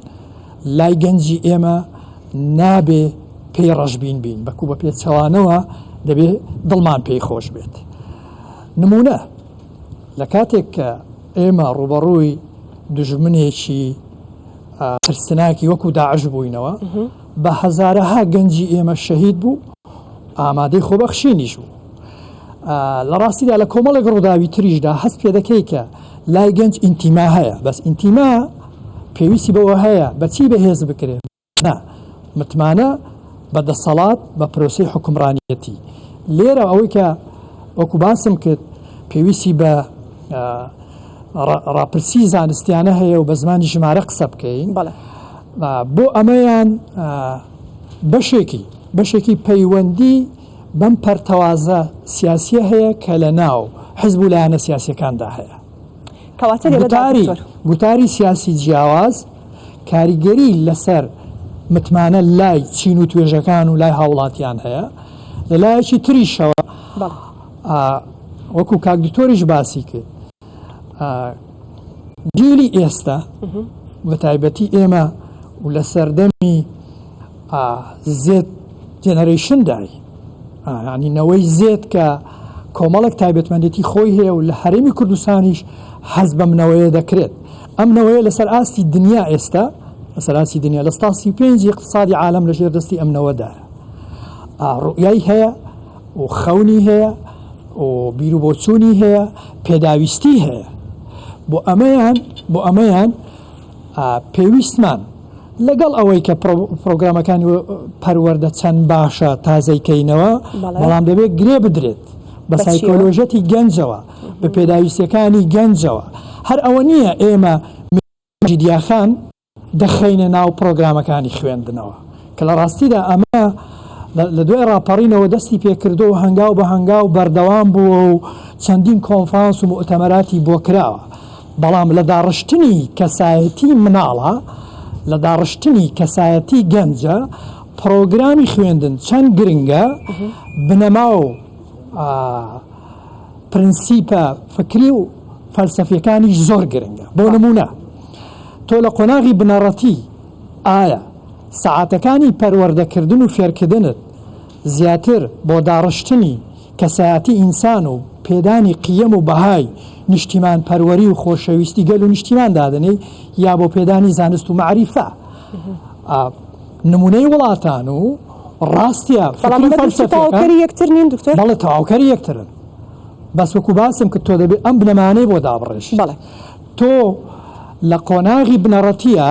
لای گەنجی ئێمە نابێ پێی ڕەشبین بین، بەکو بە پێچەوانەوە دەبێ دڵمان پێی خۆش بێت. نمونە، لە کاتێک کە ئێمە ڕووبەڕووی دوژمنێکی ترسناکی وەکو داعش بووینەوە، بە هەزارەها گەنجی ئێمە شەهید بوو، ئامادەی خۆبەخشینیش بوو. لە ڕاستیدا لە کۆمەڵێک ڕووداوی تریشدا هەست پێ دەکەی کە لای گەنج ئینتیما هەیە، بەس ئینتیما پێویستی بەوە هەیە بەچی بەهێز بکرێت؟ نا، متمانە بە دەسەڵات، بە پرۆسەی حوکمڕانیەتی. لێرە ئەوەی کە وەکو باسم کرد پێویستی بە ڕاپرسی زانستیانە هەیە و بە زمانی ژمارە قسە بکەین بۆ ئەمەیان بەشێکی بەشێکی پەیوەندی بەم پەرتەوازە سیاسیە هەیە کە لە ناو حزب و لایەنە سیاسەکاندا هەیە گوتاری گوتاری سیاسی جیاواز کاریگەری لەسەر متمانە لای چین و توێژەکان و لای هاوڵاتیان هەیە لە لایەکی تریشەوە وەکو کاک دکتۆریش باسی کرد جیلی ئێستا بە تایبەتی ئێمە و لە سەردەمی Z generation دای ینی نەوەی Z کە کۆمەڵێک تایبەتمەندێتی خۆی هەیە و لە هەرێمی کوردستانیش حەز بەم نەوەیە دەکرێت ئەم نەوەیە لەسەر ئاستی دنیا ئێستا لەسەر ئاستی دنیا لە 35 اقتصادی عالم لە ژێر دەستی ئەم نەوەدایە ڕوئیای هەیە و خەونی هەیە و بیروبۆچوونی هەیە، پێداویستی هەیە. بۆ ئەمەیان بۆ ئەمەیان پێویستمان لەگەڵ ئەوەی کە پرۆگرامەکانی پەروەردە چەند باشە تازەی کەینەوە بەڵام دەبێت گرێ بدرێت بە سایکۆلۆژەتی گەنجەوە بە پێداویستیەکانی گەنجەوە هەر ئەوە نییە ئێمە جیدیاخان دەخەینە ناو پڕۆگرامەکانی خوێندنەوە، کە لە ڕاستیدا ئەمە لە دوای ڕاپەڕینەوە دەستی پێکردووە و هەنگاو بە هەنگاو بەردەوام بووە و چەندین کۆنفرانس و موئتەمەراتی بۆ کراوە، بەڵام لە داڕشتنی کەسایەتی مناڵە، لە داڕشتنی کەسایەتی گەنجە، پڕۆگرامی خوێندن چەند گرنگە، بنەما و پرنسیپە فکری و فەلسەفیەکانیش زۆر گرنگە. بۆ نموونە تۆ لە قۆناغی بنەڕەتی ئایا سەعاتەکانی پەروەردەکردن و فێرکردنت زیاتر بۆ داڕشتنی کەسایەتی ئینسان و پێدانی قیەم و بەهای نیشتیمانپەروەری و خۆشەویستی گەل و نیشتیمان دادەنێی یا بۆ پێدانی زانست و مەعریفە؟ نمونەی وڵاتان و ڕاستیە فکری فەلسەفیەکان تەواوکەری یەکتر نین دکتۆر؟ بەڵێ تەواوکەری یەکترن بەس وەکو باسم کرد تۆ دەبێت ئەم بنەمانەی بۆ دابڕێژی بەڵێ تۆ لە قۆناغی بنەڕەتیە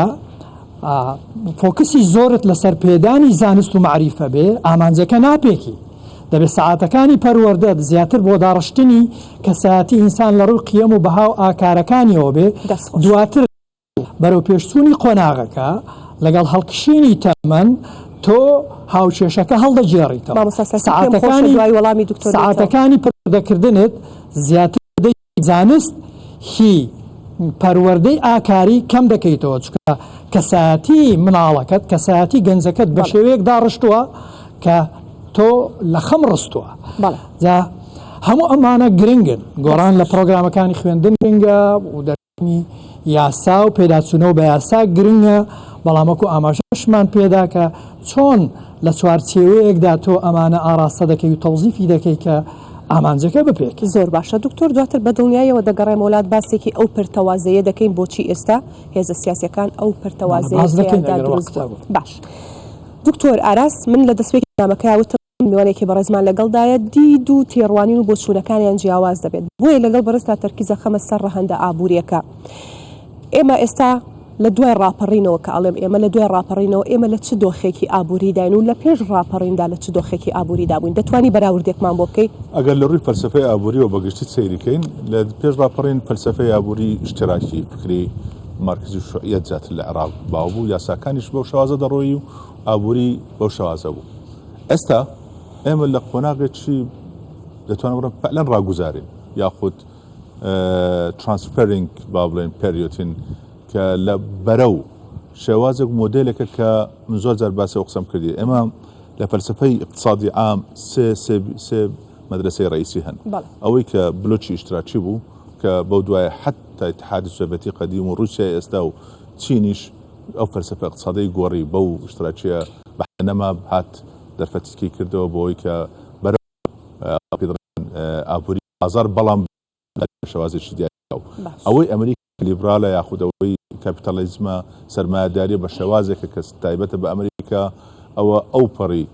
فۆکسی زۆرت لەسەر پێدانی زانست و مەعریفە بێ ئامانجەکە ناپێکی دەبێت سەعاتەکانی پەروەردەت زیاتر بۆ داڕشتنی کەسایەتی ئینسان لە ڕووی قیەم و بەها و ئاکارەکانیەوە بێ دواتر بەرەوپێشچوونی قۆناغەکە لەگەڵ هەڵکشینی تەمەن تۆ هاوکێشەکە هەڵدەگێڕیتەوە مامۆستا سەرکەوت پێم خۆشە دوای وەڵامی دکتۆر سەعاتەکانی پەروەردەکردنت زیاتر دەی زانست هی. پەروەردەی ئاکاری کەم دەکەیتەوە چونکە کەسایەتی مناڵەکەت کەسایەتی گەنجەکەت بە شێوەیەک داڕشتووە کە تۆ لە خەم ڕستووە جا هەموو ئەمانە گرنگن گۆڕان لە پرۆگرامەکانی خوێندن گرنگە و دەرکردنی یاسا و پێداچوونەوە بە یاسا گرنگە بەڵام وەکو ئاماژەشمان پێدا کە چۆن لە چوارچێوەیەکدا تۆ ئەمانە ئاراستە دەکەی و تەوزیفی دەکەی کە ئامانجەکە بپێکێت. زۆر باشە دکتۆر دواتر بە دڵنیایەوە دەگەڕێمەوە لات باسێکی ئەو پەرتەوازەیە دەکەین بۆچی ئێستا هێزە سیاسیەکان ئەو پەرتەوازەیە باس دەکەین تیایاندا ئەگەر دروست وەقت بووە هەبوو. باش دکتۆر ئاراس من لە دەستپێکی نامەکەیا وتم میوانێکی بەڕێزمان لەگەڵدایە دید و تێڕوانین و بۆچوونەکانیان جیاواز دەبێت بۆیە لەگەڵ بەڕێزتا تەرکیز ئەخەمە سەر ڕەهەندە ئابووریەکە ئێمە ئێستا لە دوای ڕاپەڕینەوە کە ئەڵێم ئێمە لە دوای ڕاپەڕینەوە ئێمە لە چ دۆخێکی ئابووریداین و لە پێش ڕاپەڕیندا لە چ دۆخێکی ئابووریدا بووین دەتوانی بەراوردێکمان بۆ بکەی؟ ئەگەر لە ڕووی فەلسەفەی ئابووریەوە بە گشتی سەیری کەین لە پێش ڕاپەڕین فەلسەفەی ئابووری ئیشتراکی فکری مارکسی و شوعیەت زیاتر لە عێراق باو بوو یاساکانیش بەو شێوازە دەڕۆیی و ئابووری بەو شێوازە بوو ئێستا ئێمە لە قۆناغێکی دەتوانم بڵێم فعلەن ڕاگوزارین یاخود transferring با بڵێن period ین کە لە بەرەو شێوازێک مۆدلێکە کە من زۆر جار باسی ئەو قسەم کردی ئێمە لە فەلسفەی اقتصادی عام سێ سێ سێ مەدرسەی ڕئیسی هەن ئەوەی کە بلۆکی ئیشتراکی بوو کە بەو دوایە حتا اتحادی سۆڤێتی قەدیم و رووسیای ئێستا و چینیش ئەو فەلسفە اقتصادی گۆڕی بەو ئیشتراکیە بە نەما هات دەرفەتیکی کردەوە بۆی کە بەرەو ئابووری بازاڕ بەڵام بە شێوازێکی دیاریکراو. ئەوەی ئەمریکا لیبرالە یاخود ئەوەی کاپیتالیزمە سەرمایەداریە بە شێوازێکە کە تایبەتە بە ئەمریکا ئەوە ئەوپەڕی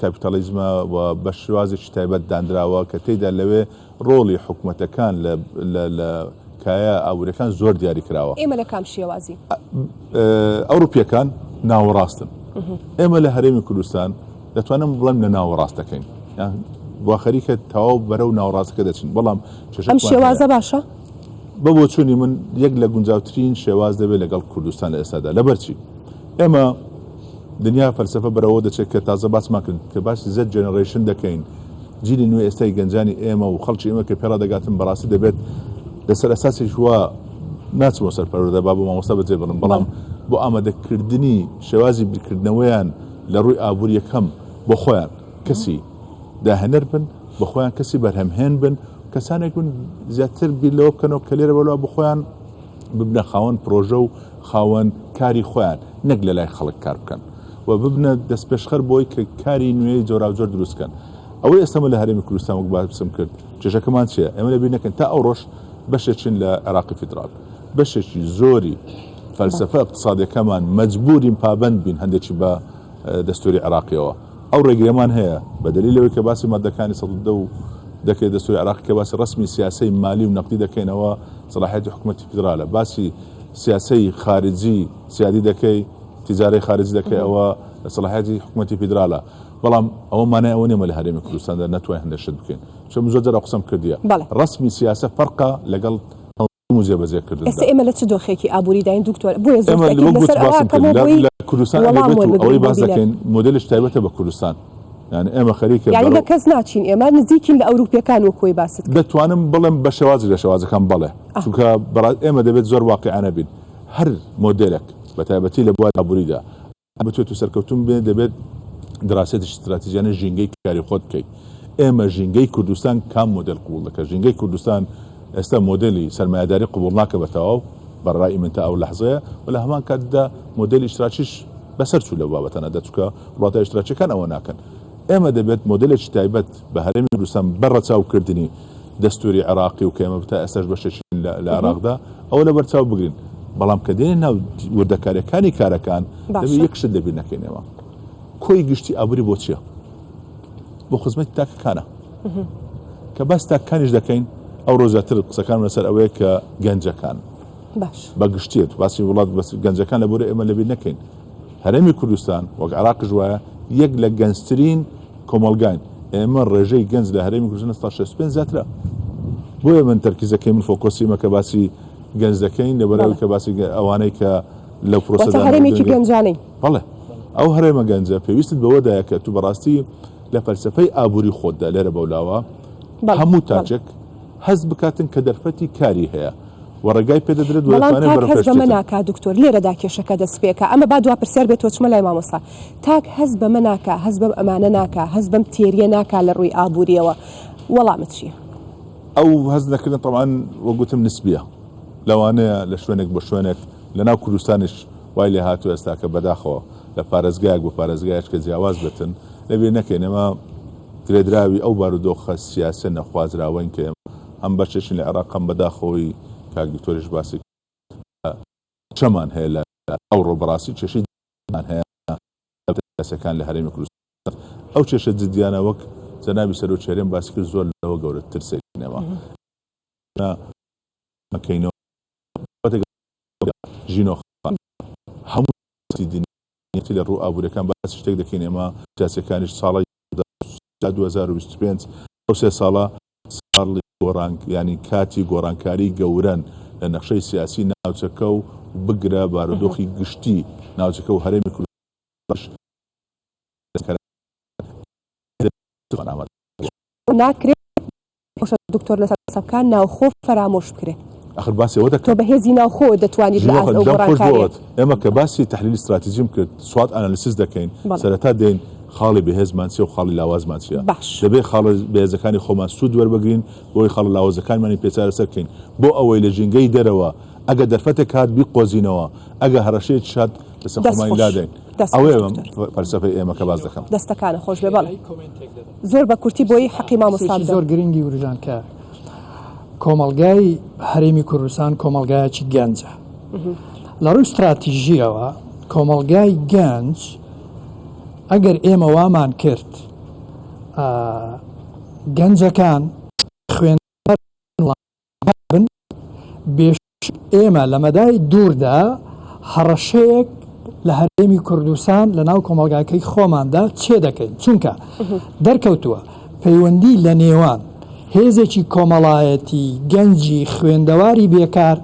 کاپیتالیزمە و بە شێوازێکی تایبەت دانراوە کە تێیدا لەوێ ڕۆڵی حکومەتەکان لە کایە ئابووریەکان زۆر دیاری کراوە. ئێمە لە کام شێوازین؟ ئەوروپیەکان ناوەڕاستن. ئێمە لە هەرێمی کوردستان دەتوانم بڵێم لە ناوەڕاستەکەین یان وا خەریکە تەواو بەرەو ناوەڕاستەکە دەچین بەڵام ئەم شێوازە باشە؟ بە بۆچوونی من یەک لە گونجاوترین شێواز دەبێت لەگەڵ کوردستان لە ئێستادا لەبەرچی ئێمە دنیا فەلسفە بەرەوە دەچێت کە تازە باسمان کرد کە باسی Z generation دەکەین جیلی نوێ ئێستای گەنجانی ئێمە و خەڵکی ئێمە کە پێڕا دەگاتن بەڕاستی دەبێت لەسەر ئەساسێک وا ناچمەوە سەر پەروەردە با بۆ مامۆستا بەجێ بڵم بەڵام بۆ ئامادەکردنی شێوازی بیرکردنەوەیان لە ڕووی ئابووری یەکەم بۆ خۆیان کەسی داهێنەر بن، بۆ خۆیان کەسی بەرهەمهێن بن، کەسانێک بن زیاتر بیر لەوە بکەنەوە کە لێرە بەولا بۆ خۆیان ببنە خاوەن پرۆژە و خاوەن کاری خۆیان نەک لە لای خەڵک کار بکەن و ببنە دەستپێشخەر بۆی کە کاری نوێی جۆراوجۆر دروست بکەن. ئەوەی ئێستا من لە هەرێمی کوردستان وەک باسم کرد کێشەکەمان چییە؟ ئێمە لەبیر نەکەین تا ئەوڕۆش بەشێکین لە عێراقی فیدراڵ. بەشێکی زۆری فەلسەفە اقتصادیەکەمان مەجبورین پابەند بین هەندێکی بە دەستوری عێراقیەوە ئەو ڕێگریەمان هەیە بە دلیل ئەوەی کە باسی مادەکانی 110 و دەکرێت دەستوری عێراقی کە باسی ڕەسمی سیاسەی مالی و نەقدی دەکەینەوە سەلاحیەتی حکوومەتی فیدرالە باسی سیاسەی خارجی سیادی دەکەی تیجارەی خارجی دەکەی ئەوە سەلاحیەتی حکوومەتی فیدرالە بەڵام ئەوە مانای ئەوە نییە لە هەرێمی کوردستاندا نەتوانین هەندێک شت بکەین چون من زۆر جار قسەم کردیە ڕەسمی سیاسە فەرقە لەگەڵ و جێبەجێ کردندا. ئێستا ئێمە لە چ دۆخێکی ئابووریداین دکتۆر؟ بۆیە زۆر ئێمە تەئکید وەک لەسەر ئەوە باسم ئەکەمەوە کرد بۆی لە کوردستان ئەگەر وەڵام بێت و وەربگرین ئەوەی بۆ باس بینەر. دەکەین مۆدێلش تایبەتە بە کوردستان یانی ئێمە خەریکە یانی بە بەرەو کەس ناچین ئێمە نزیکین لە ئەوروپیەکان وەک خۆی باست کرد. دەتوانم بڵێم بە شێوازێک لە شێوازەکان بەڵێ چونکە بەڕا ئێمە دەبێت زۆر واقیعانە بین هەر مۆدێلێک بە تایبەتی لە بواری ئابووریدا بتوێت و سەرکەوتوو بێت دەبێت دراسەتێکی ستراتیژیانە ژینگەی کاری خۆت بکەیت ئێمە ژینگەی کوردستان کام مۆدێل قبوڵ دەکات ژینگەی کوردستان ئێستا مۆدێلی سەرمایەداری قبوڵ ناکە بە تەواو بە ڕای من تا ئەو لەحزەیە و لە هەمان کاتدا مۆدێلی ئیشتراکیش بەسەر چوو لەو بابەتانە دەچووکە وڵاتە ئیشتراکیەکان ئەوە ناکەن ئێمە دەبێت مۆدێلێکی تایبەت بە هەرێمی کوردستان بە ڕەچاوکردنی دەستوری عێراقی و کە ئێمە تا ئێستاش بەشێکین لە عێراقدا ئەوە لەبەر چاو بگرین بەڵام کە دێنە ناو وردەکاریەکانی کارەکان دەبێت یەک شت لەبیر نەکەین ئێمە کۆی گشتی ئابووری بۆ چییە؟ بۆ خزمەتی تاکەکانە کە باس تاکەکانیش دەکەین ئەو ڕۆژاتر قسەکان لەسەر ئەوەیە کە گەنجەکان باش بە گشتیت باسی وڵات بەس گەنجەکان لە بۆرە ئێمە لەبیر نەکەین هەرێمی کوردستان وەک عێراقیش وایە یەک لە گەنجترین کۆمەڵگاین ئێمە ڕێژەی گەنج لە هەرێمی کوردستان ستا 65 زیاترە بۆیە من تەرکیزەکەی من focus ی مە کە باسی گەنج دەکەین لەبەرەوەی کە باسی ئەوانەی کە لەو پرۆسەدا هەرێمێکی گەنجانەی بەڵێ ئەو هەرێمە گەنجە پێویستت بەوەدایە کە تو بەڕاستی لە فەلسفەی ئابووری خۆتدا لێرە بەولاوە هەموو تاکێک هەست بکاتن کە دەرفەتی کاری هەیە. و ڕێگای پێ دەدرێت و بەڵام دەتوانێت تاک بەرەو هەست پێش بەمە بچێتن. ناکا دکتۆر، لێرەدا کێشەکە دەست پێکا، ئەمە با دوا پرسیار بێتەوە چمە لای مامۆستا، تاک هەست بەمە ناکا، هەست بەم ئەمانە ناکا، هەست بەم تێریە ناکا لە ڕووی ئابووریەوە، وەڵامت چیە؟ ئەو هەست نەکردنە تەبعەن وەک گوتم نسبیە، لەوانەیە لە شوێنێک بۆ شوێنێک لە ناو کوردستانیش وای لێ هاتووە ئێستاکە بەداخەوە لە پارێزگایەک بۆ پارێزگایەک کە جیاواز بێتن، لەبیر نەکەین ئێمە گرێدراوی ئەو بارودۆخە سیاسیە نەخوازراوەین کە ئێمە هەم بەشێکین لە عێراق هەم بەداخەوەی کاک دکتۆریش باسی کرد کێشەمان هەیە لە ئەوڕۆ بەڕاستی کێشەی جدیمان هەیە لە سیاسیەکان لە هەرێمی کوردستان ئەو کێشە جدیانە وەک جەنابی سەرۆکی هەرێم باسی کرد زۆر لەوە گەورەتر سەیرین ئێمە نەکەینەوە ژینۆ خان هەموو دنیا لە ڕوو ئابوورەکان باسی شتێک دەکەین ئێمە سیاسەکانیش ساڵی 2025 ئەو سێ ساڵە ساڵی گۆڕان یانی کاتی گۆڕانکاری گەورەن لە نەخشەی سیاسی ناوچەکە و بگرە بارودۆخی گشتی ناوچەکە و هەرێمی کوردستانیش ناکرێت دکتۆر لەسەر قسە بکا ناوخۆ فەرامۆش بکرێ. ئەخر باسی ئەوە دەکەم. تۆ بە هێزی ناوخۆوە دەتوانیت لە ئاست ئەو گۆڕانکارییە. ئێمە کە باسی تەحلیلی ستراتیجیم کرد، SWOT analysis دەکەین، سەرەتا دێین خاڵی بەهێزمان چیە و خاڵی لاوازمان چیە. دەبێ خاڵە بەهێزەکانی خۆمان سوود وەربگرین بۆ ئەوەی خاڵە لاوازەکانمانی پێ چارەسەر بکەین. بۆ ئەوەی لە ژینگەی دەرەوە ئەگەر دەرفەتێک هات بیقۆزینەوە، ئەگەر هەڕەشەیەکیش هات لەسەر خۆمانی لادەین. ئەوەیە فەلسەفەی ئێمە کە باس دەکەم. دەستەکانت خۆش بێ. بەڵێ زۆر بە کورتی بۆی حەقی مامۆستا بدەم. قسەیەکی زۆر گرنگی وروژاند کە کۆمەڵگای هەرێمی کوردستان کۆمەڵگایەکی گەنجە. لە ڕووی ستراتیژییەوە کۆمەڵگای گەنج ئەگەر ئێمە وامان کرد گەنجەکان خوێندکار بن بێش ئێمە لە مەدای دووردا هەڕەشەیەک لە هەرێمی کوردستان لە ناو کۆمەڵگاکەی خۆماندا چێ دەکەین چونکە دەرکەوتووە پەیوەندی لە نێوان هێزێکی کۆمەڵایەتی گەنجی خوێندەواری بێکار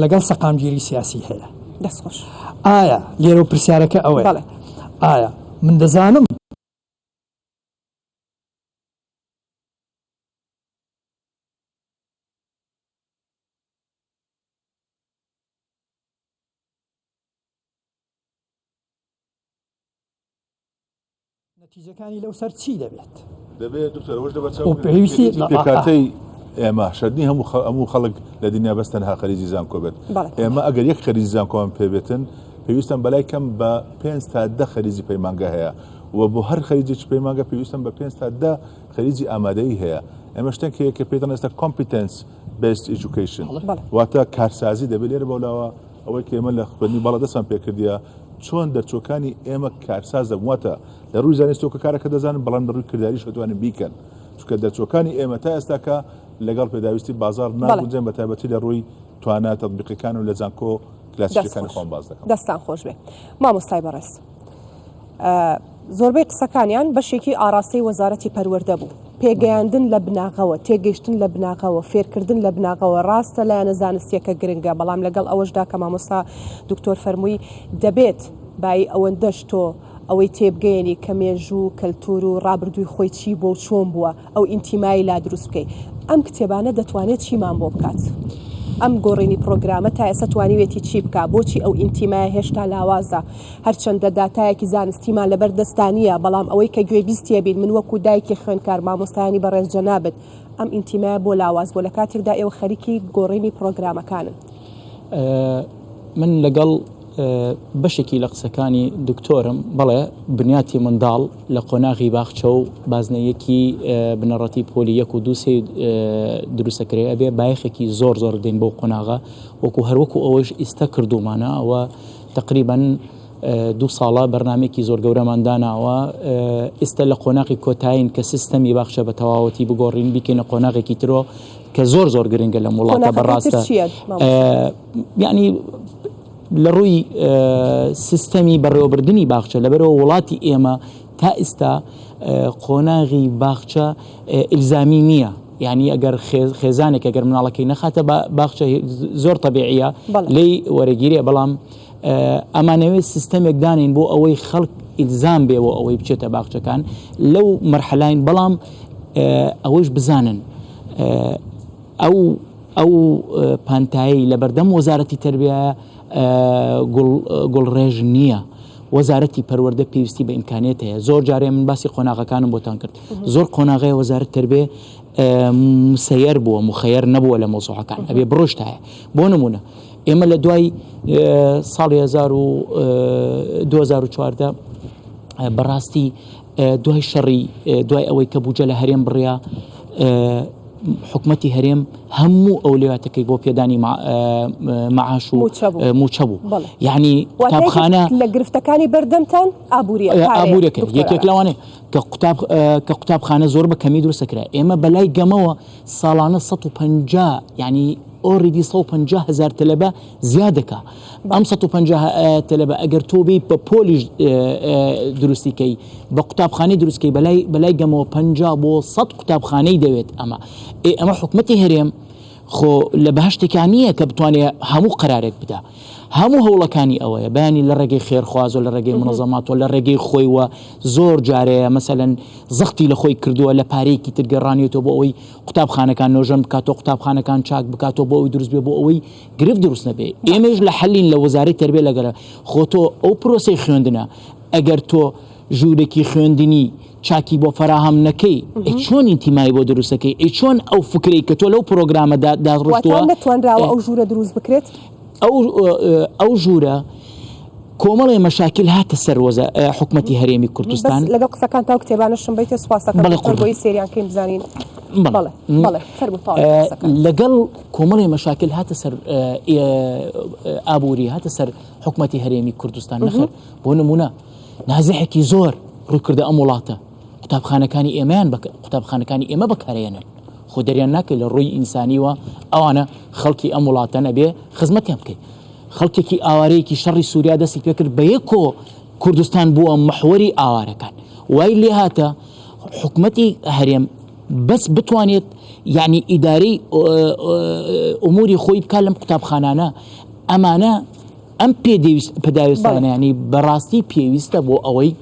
لەگەڵ سەقامگیری سیاسی هەیە. دەست خۆش. ئایا لێرەوە پرسیارەکە ئەوەیە بەڵێ. ئایا من دەزانم. نەتیجەکانی لەو سەر چی دەبێت؟ دەبێت دکتۆر ئەوەش لەبەرچاو بگرین پێویستی پێکهاتەی ئێمە شەرت نییە هەموو هەموو خەڵک لە دنیا بەس تەنها خەریجی زانکۆ بێت ئێمە ئەگەر یەک خەریجی زانکۆمان پێ بێتن پێویستم بەلای کەم بە پێنج تا دە خەریجی پەیمانگە هەیە و بۆ هەر خەریجێکی پەیمانگە پێویستم بە پێنج تا دە خەریجی ئامادەیی هەیە ئێمە شتێک هەیە کە پێی دەڵێن ئێستا competence based education واتە کارسازی دەبێت لێرە بەولاوە ئەوەی کە ئێمە لە خوێندنی باڵا دەستمان پێکردیە چۆن دەرچووەکانی ئێمە کارساز دەبن واتە لە ڕووی زانستەوە کە کارەکە دەزانن بەڵام لە ڕووی کرداریش دەتوانن بیکەن چونکە دەرچووەکانی ئێمە تا ئێستاکە لەگەڵ پێداویستی بازاڕ ناگونجێن بە تایبەتی لە ڕووی توانا تەتبیقیەکان و لە زانکۆ کلاسیکیەکانی خۆم باس دەکەم. دەستان خۆش بێ مامۆستای بەڕێز. زۆربەی قسەکانیان بەشێکی ئاراستەی وەزارەتی پەروەردە بوو. پێگەیاندن لە بناغەوە، تێگەیشتن لە بناغەوە، فێرکردن لە بناغەوە، ڕاستە لایەنە زانستییەکە گرنگە، بەڵام لەگەڵ ئەوەشدا کە مامۆستا دکتۆر فەرمووی دەبێت بایی ئەوەندەش تۆ ئەوەی تێبگەیەنی کە مێژوو و کەلتوور و ڕابردووی خۆی چی بووە و چۆن بووە، ئەو ئینتیمای لا دروست بکەی. ئەم کتێبانە دەتوانێت چیمان بۆ بکات؟ ئەم گۆڕینی پڕۆگرامە تا ئێستا توانیوێتی چی بکا؟ بۆچی ئەو ئینتیمایە هێشتا لاوازە؟ هەرچەندە داتایەکی زانستیمان لەبەر دەستدا نییە، بەڵام ئەوەی کە گوێبیستیە بین، من وەکو دایکی خوێندکار، مامۆستایانی بەڕێز جەنابت، ئەم ئینتیمایە بۆ لاواز بووە لە کاتێکدا ئێوە خەریکی گۆڕینی پڕۆگرامەکانن؟ من لەگەڵ بەشێکی لە قسەکانی دکتۆرم، بەڵێ بنیاتی منداڵ لە قۆناغی باخچە و بازنە یەکی بنەڕەتی پۆلی یەک و دوو سێ دروستەکرێ ئەبێ بایەخێکی زۆر زۆر بدەین بەو قۆناغە وەکو هەروەکو ئەوەش ئیستا کردومانە ئەوە تەقریبەن دوو ساڵە بەرنامەیەکی زۆر گەورەمان داناوە ئێستا لە قۆناغی کۆتایین کە سیستەمی باخچە بە تەواوەتی بگۆڕین بیکەینە قۆناغێکی ترۆ کە زۆر زۆر گرنگە لەم وڵاتە بەڕاستە یعنی لە ڕووی سیستەمی بەڕێوەبردننی باخچە لەبەرەوە وڵاتی ئێمە تا ئیستا قۆناغی باخچە ئیلزامی نییە یعنی ئەگەر خێزانێک ئەگەر مناڵەکەی نەخاتە باخچە زۆر تەبیعیە لێی وەرەگیرێ بەڵام ئەمانەوێت سیستەمێک دانین بۆ ئەوەی خەڵک ئیلزام بێ بۆ ئەوەی بچێتە باخچەکان لەو مەرحەلاین بەڵام ئەوەش بزانن ئەو. ئەو پانتایی لەبەردەم وەزارەتی تربیە گوڵڕێژ نییە. وەزارەتی پەروەردە پێویستی بە ئیمکانیەت هەیە زۆر جارێ من باسی قۆناغەکانم بۆتان کرد زۆر قۆناغەیە وەزارەت تربێ مسەیەر بووە مخەیەر نەبووە لە مۆزوعەکان ئەبێ بڕۆشتایە بۆ نمونە ئێمە لە دوای ساڵی 2014 بەڕاستی دوای شەڕی دوای ئەوەی کە بودجە لە هەرێم بڕیا حکومەتی هەرێم هەموو ئەولەویاتەکەی بۆ پێدانی معاش و موچە بوو یعنی قوتابخانە لە گرفتەکانی بەردەمتان ئابووریە ئابوورەکە یەکێک لەوانەیە کە قوتاب کە قوتابخانە زۆر بە کەمی دروستەکرا ئێمە بەلای گەمەوە ساڵانە 150 یعنی ئۆریدی 150 هزار تەلەبە زیاد دەکا ئەم 150 تەلەبە ئەگەر تۆ بێی بە پۆلیش دروستی کەی بە قوتابخانەی دروست کەی بەلای بەلای گەمەوە 50 بۆ 100 قوتابخانەی دەوێت ئەمە ئێ ئەمە حکومەتی هەرێم خۆ لە بەهشتێکا نییە کە بتوانێت هەموو قەرارێک بدا هەموو هەوڵەکانی ئەوەیە بەیانی لە ڕێگەی خێرخوازۆ لە ڕێگەی منەزەماتەوە لە ڕێگەی خۆیوە زۆر جارەیە مەسەلەن زەختی لە خۆی کردووە لە پارەیەکی تر گەڕانیەتەوە بۆ ئەوەی قوتابخانەکان نۆژەن بکاتەوە قوتابخانەکان چاک بکاتەوە بۆ ئەوی دروست بێ بۆ ئەوەی گرفت دروست نەبێ ئێمەش لە حەلین لە وەزارەی تەربیە لەگەرە خۆ تۆ ئەو پرۆسەی خوێندنە ئەگەر تۆ ژوورێکی خوێندنی چاکی بۆ فەراهەم نەکەی ئەی چۆن ئینتیمای بۆ دروستەکەی ئەی چۆن ئەو فکرەی کە تۆ لەو پرۆگرامەدا داڕشتووە نەتوانراوە ئەو ژوورە دروست بکرێت ئەو ئەو ژوورە کۆمەڵێ مەشاکیل هاتە سەر وەزە حکومەتی هەرێمی کوردستان. بەس لەگەڵ قسەکانتا و کتێبانەشم بیتێ سوپاس دەکەم بەڵێ دکتۆر قوربان. بۆی سەیریان کەین بزانین بەڵێ بەڵێ بەڵێ فەرموو تەواوی قسەکان. لەگەڵ کۆمەڵێ مەشاکیل هاتە سەر ئابووری هاتە سەر حکومەتی هەرێمی کوردستان نەخێر بۆ نمونە نازحێکی زۆر ڕووی کردە ئەم وڵاتە قوتابخانەکانی ئێمەیان قوتابخانەکانی ئێمە بەکارێنن خۆ دەریان ناکەی لە ڕووی ئینسانیوە ئەوانە خەڵکی ئەم وڵاتەن ئەبێ خزمەتیان بکەی خەڵکێکی ئاوارەیەکی شەڕی سووریا دەستی پێکرد بە یەکۆ کوردستان بووە محوەری ئاوارەکان وای لێهاتە حکومەتی هەرێم بەس بتوانێت یعنی ئیدارەی ئوموری خۆی بکات لەم قوتابخانانە ئەمانە ئەم پێدەویست پێداویستانە ینی بەڕاستی پێویستە بۆ ئەوەی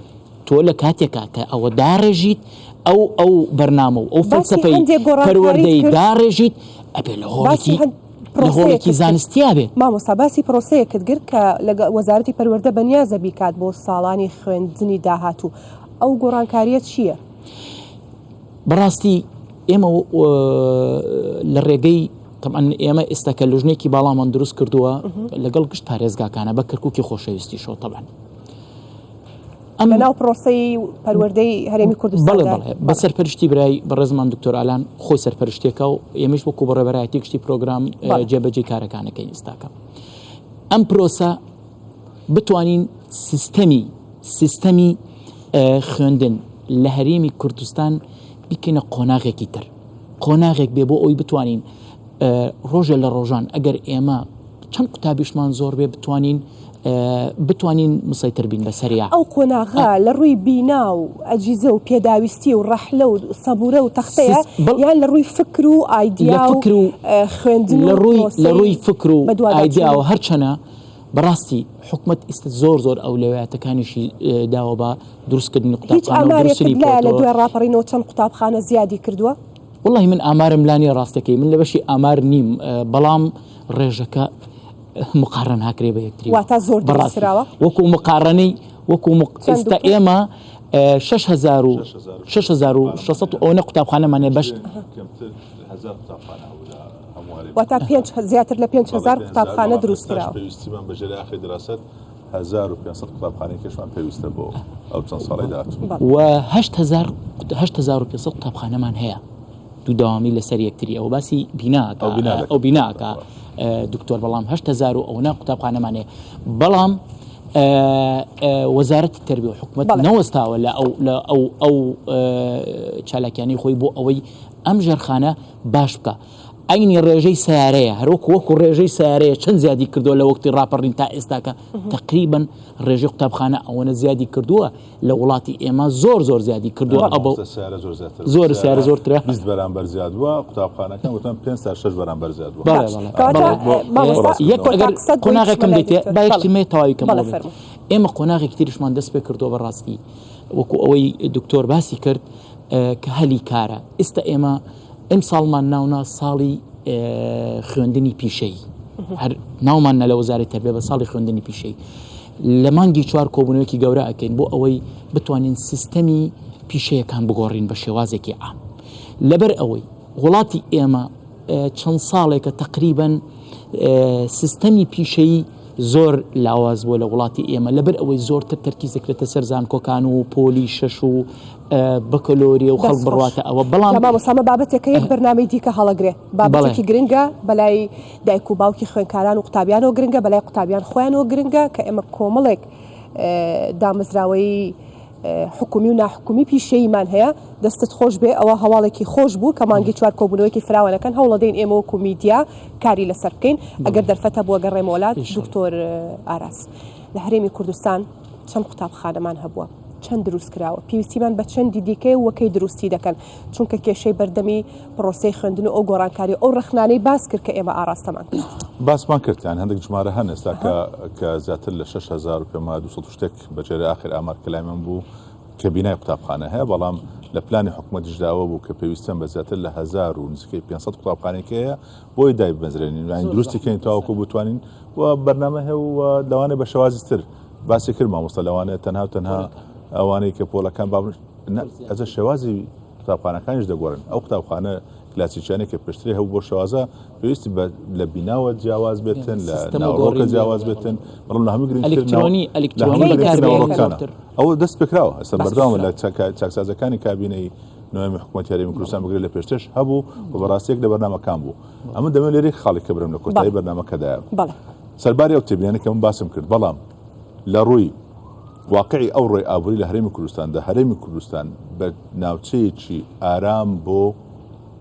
تۆ لە کاتێکا کە ئەوە داڕێژیت ئەو ئەو بەرنامە و ئەو فەلسەفەی پەروەردەی داڕێژیت ئەبێ لە هۆڵێکی لە هۆڵێکی زانستیا بێت. مامۆستا باسی پرۆسەیەکت کرد کە لەگە وەزارەتی پەروەردە بەنیازە بیکات بۆ ساڵانی خوێندنی داهاتوو ئەو گۆڕانکارییە چییە؟ بەڕاستی ئێمە لە ڕێگەی تەبعەن ئێمە ئێستا کە لوژنێکی باڵامان دروست کردووە لەگەڵ گشت پارێزگاکانە بە کەرکوکی خۆشەویستیشەوە تەبعەن ئەم لەناو پرۆسەی پەروەردەی هەرێمی کوردستان بەڵێ بەڵێ بە سەرپەرشتی برای بەڕێزمان دکتۆر ئالان خۆی سەرپەرشتێکە و ئێمەش وەکو بەڕێوەبەرایەتی گشتی پرۆگرام جێبەجێی کارەکانەکەین ئێستاکە ئەم پرۆسە بتوانین سیستەمی سیستەمی خوێندن لە هەرێمی کوردستان بیکەینە قۆناغێکی تر قۆناغێک بێ بۆ ئەوی بتوانین ڕۆژە لە ڕۆژان ئەگەر ئێمە چەند قوتابیشمان زۆر بێ بتوانین بتوانین مسەیتر بین بەسەریا. ئەو قۆناغە لە ڕووی بینا و ئەجیزە و پێداویستی و ڕەحلە و سەبورە و تەختەیە یان لە ڕووی فکر و ئایدیا و خوێندن و پرۆسەی لە ڕووی فکر و ئایدیاوە هەرچەنە بەڕاستی حکومەت ئیستا زۆر زۆر ئەولەویاتەکانیشی داوە بە دروستکردنی هیچ قوتابخانە و ئامارێکت دروستکردنی لایە لە پۆتۆ. دوای ڕاپەڕینەوە چەند قوتابخانە زیادی کردووە؟ وەڵاهی من ئامارم لا نییە ڕاستەکەی من لە بەشی ئامار نیم بەڵام ڕێژەکە مقارنە ناکرێ بە یەکتری واتا زۆر دروستکراوە وەکو مقارنەی وەکو ئێستا ئێمە 6600 ئەوەنە قوتابخانەمان هەیە بەش واتا پێنج زیاتر لە 5000 قوتابخانە دروستکراوە پێویستیمان بە ژێر ئاخی دراست 1500 قوتابخانەی کەشمان پێویستە بۆ ئەو چەند ساڵی داهاتوو و 8000 8500 قوتابخانەمان هەیە دوو دەوامی لەسەر یەکتری ئەوە باسی بینا ئەو بینا ئەکا دکتۆر بەڵام 8000 و ئەوەنە قوتابخانەمان هەیە بەڵام وەزارەتی تربیە و حکومەت نەوەستاوە لە ئەو لە ئەو ئەو چالاکیانی خۆی بۆ ئەوەی ئەم ژێرخانە باش بکە ئەینی ڕێژەی سیارەیە هەروەکو وەکو ڕێژەی سیارەیە چەند زیادی کردووە لە وەختی ڕاپەڕین تا ئێستاکە تقریبن ڕێژەی قوتابخانە ئەوەنە زیادی کردووە لە وڵاتی ئێمە زۆر زۆر زیادی کردووە ئەبە سیارە زۆر زیاتر زۆر سیارە زۆرترە 20 بەرامبەر زیاد بووە قوتابخانەکان وتم 5 تا 6 بەرامبەر زیاد بووە بەڵێ بەڵێ بەڵێ یەک ئەگەر قۆناغێکم دێتێ با یەک تیمێ تەواوی کەم بەڵێ ئێمە قۆناغێکی تریشمان دەست پێ کردووە بەڕاستی وەکو ئەوەی دکتۆر باسی کرد کە هەلی کارە ئێستا ئێمە ئەم ساڵمان ناونا ساڵی. خوێندنی پیشەیی هەر ناومان نە لە وەزارەتی تەربیە بە ساڵی خوێندنی پیشەیی لە مانگی چوار کۆبوونەوەیەکی گەورە ئەکەین بۆ ئەوەی بتوانین سیستەمی پیشەیەکان بگۆڕین بە شێوازێکی عام لەبەر ئەوەی وڵاتی ئێمە چەند ساڵێکە تقریبن سیستەمی پیشەیی زۆر لاواز بووە لە وڵاتی ئێمە لەبەر ئەوەی زۆرتر تەرکیز دەکرێتە سەر زانکۆکان و پۆلی شەش و بەکەلۆریە و خەڵک بڕواتە ئەوە بەڵام مامۆستا ئەمە بابەتێکە یەک بەرنامەی دیکە هەڵەگرێ بابەتێکی گرنگە بەلای دایک و باوکی خوێندکاران و قوتابیانەوە گرنگە بەلای قوتابیان خۆیانەوە گرنگە کە ئێمە کۆمەڵێک دامەزراوەی حکومی و ناحکومی پیشەییمان هەیە دەستت خۆش بێ ئەوە هەواڵێکی خۆش بوو کە مانگی چوار کۆبوونەوەیەکی فراوانەکەن هەوڵەدەین ئێمە وەکو میدیا کاری لەسەر بکەین ئەگەر دەرفەتە بووە گەڕێمەوە لات دکتۆر ئاراس لە هەرێمی کوردستان چەند قوتابخانەمان هەبووە چەند دروست کراوە پێویستیمان بە چەندی دیکەیە و کەی دروستی دەکەن چونکە کێشەی بەردەمی پرۆسەی خوێندن و ئەو گۆڕانکاری و ئەو ڕەخنانەی باس کرد کە ئێمە ئاراستەمان کرد. باسمان کرد یان هەندێک ژمارە هەن ئێستا کە کە زیاتر لە 6000 و پێم وایە 200 شتێک بە جێرە ئاخر ئامار کە لای من بوو کە بینای قوتابخانە هەیە بەڵام لە پلانی حکومەتیشدا ئەوە بوو کە پێویستیان بە زیاتر لە 1000 و نزیکەی 500 قوتابخانەی کە هەیە بۆی دایبمەزرێنین یان دروستی کەین تاوەکو بتوانین و بەرنامە هەیە و لەوانەیە بە شێوازی تر باسی کرد مامۆستا لەوانەیە تەنها و تەنها ئەوانەی کە پۆلەکان با ئەزە شێوازی قوتابخانەکانیش دەگۆڕن ئەو قوتابخانە کلاسیکیانەی کە پێشتری هەبوو بۆ شێوازە پێویستی بە لە بیناوە جیاواز بێتن لە ناوەڕۆکە جیاواز بێتن بەڵام لە هەموو گرنگتر ئەلکترۆنی ئەلکترۆنی ناوەڕۆکانە ئەوە دەست پێکراوە ئێستا بەردەوامە لە چاکسازەکانی کابینەی نۆیەمی حکوومەتی هەرێمی کوردستان بگرێت لە پێشترش هەبوو و بەڕاستیەک لە بەرنامەکان بوو ئەمە دەمەوێت لێرەی خاڵی کە برم لە کۆتایی بەرنامەکەدایە سەرباری ئەو تێبینیانەی کە من باسم کرد بەڵام لە ڕووی واقعی ئەوڕۆی ئابووری لە هەرێمی کوردستاندا، هەرێمی کوردستان بە ناوچەیەکی ئارام بۆ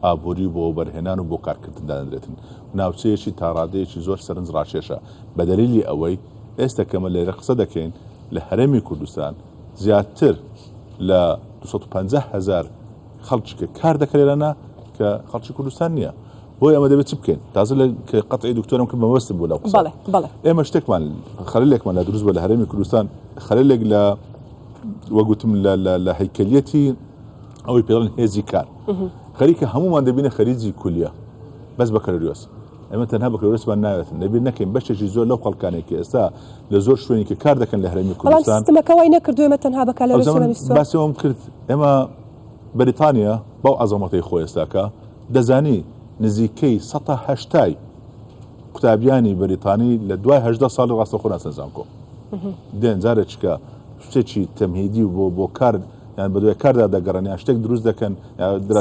ئابووری و بۆ وەبەرهێنان و بۆ کارکردن دادەنرێتن. ناوچەیەکی تاڕادەیەکی زۆر سەرنجڕاکێشە بە دەلیلی ئەوەی ئێستا کە ئەمە لێرە قسە دەکەین لە هەرێمی کوردستان زیاتر لە 250 هەزار خەڵکی کە کار دەکەن لێرانە کە خەڵکی کوردستان نییە. بۆیە ئەمە دەبێت چ بکەین تازە لە کە قەتعی دکتۆرم کرد مەبەستم بوو لەو قسە بەڵێ بەڵێ ئێمە شتێکمان خەلەلێکمان لە دروست بووە لە هەرێمی کوردستان خەلەلێک لە وەک وتم لە لە لە هەیکەلیەتی ئەوەی پێ دەڵێن هێزی کار خەریکە هەمومان دەبینە خەریجی کولیە بەس بەکالۆریۆس ئێمە تەنها بەکالۆریۆسمان ناوێتن لەبیر نەکەین بەشێکی زۆر لەو خەڵکانێک کە ئێستا لە زۆر شوێنی کە کار دەکەن لە هەرێمی بەڵام کوردستان سیستمەکە وای نەکردو ئێمە تەنها ئەو بەکالۆریۆسمان زەمەن ویستوە باسی ئەوەم کرد ئێمە بەریتانیا بەو عەزەمەتەی خۆی ئێستاکە دەزانی نزیکەی سەتا هەشتای قوتابیانی بەریتانی لە دوای 18 ساڵی ڕاستەوخۆ ناچنە زانکۆ دێن جارێکە شتێکی تەمهیدی و بۆ بۆ کار یان بە دوای کاردا دەگەڕن یان شتێک دروست دەکەن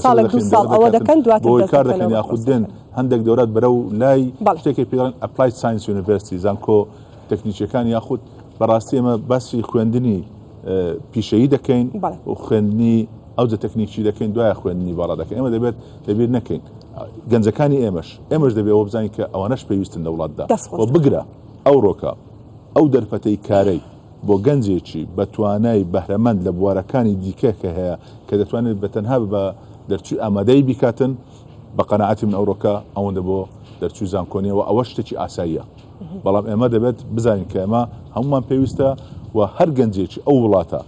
ساڵێک دوو ساڵ ئەوە دەکەن دواتر بۆی دەست کار دەکەن دەکەنەوە بە یاخود دێن پرۆسەکە. هەندێک دەورات بەرەو لای بەڵێ. شتێکی پێ دەڵێن Applied Science University زانکۆ تەکنیکیەکان یاخود بەڕاستی ئێمە باسی خوێندنی پیشەیی دەکەین و خوێندنی ئەوجە تەکنیکی دەکەین دوایە خوێندنی باڵا دەکەین ئێمە دەبێت لەبیر نەکەین گەنجەکانی ئێمەش ئێمەش دەبێت ئەوە بزانین کە ئەوانەش پێویستن لە وڵاتدا و بگرە ئەوڕۆکە ئەو دەرفەتەی کارەی بۆ گەنجێکی بە توانای بەهرەمەند لە بوارەکانی دیکە کە هەیە کە دەتوانێت بە تەنها بە دەرچووی ئامادەی بیکاتن بە قەناعەتی من ئەوڕۆکە ئەوەندە بۆ دەرچووی زانکۆ نییە و ئەوە شتێکی ئاساییە. بەڵام ئێمە دەبێت بزانین کە ئێمە هەمومان پێویستە و هەر گەنجێکی ئەو وڵاتە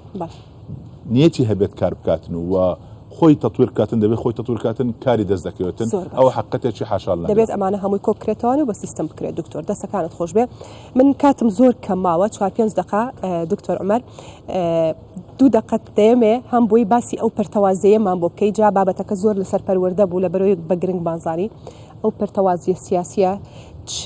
نیەتی هەبێت کار بکاتن و خۆی تەتویر کاتن دەبێت خۆی تەتویر کاتن کاری دەست دەکەوێتن ئەوە حقەتێکی حاشال دەبێت ئەمانە هەمووی کۆ بکرێتەوە و بە سیستم بکرێت دکتۆر دەستەکانت خۆش بێ من کاتم زۆر کەم ماوە چوار پێنج دقە دکتۆر عمر دوو دقت دەیەمێ هەم بۆی باسی ئەو پەرتەوازەیەمان بۆ بکەی جا بابەتەکە زۆر لەسەر پەروەردە بوو لە بەرەوەی بە گرنگمان زانی ئەو پەرتەوازییە سیاسییە چ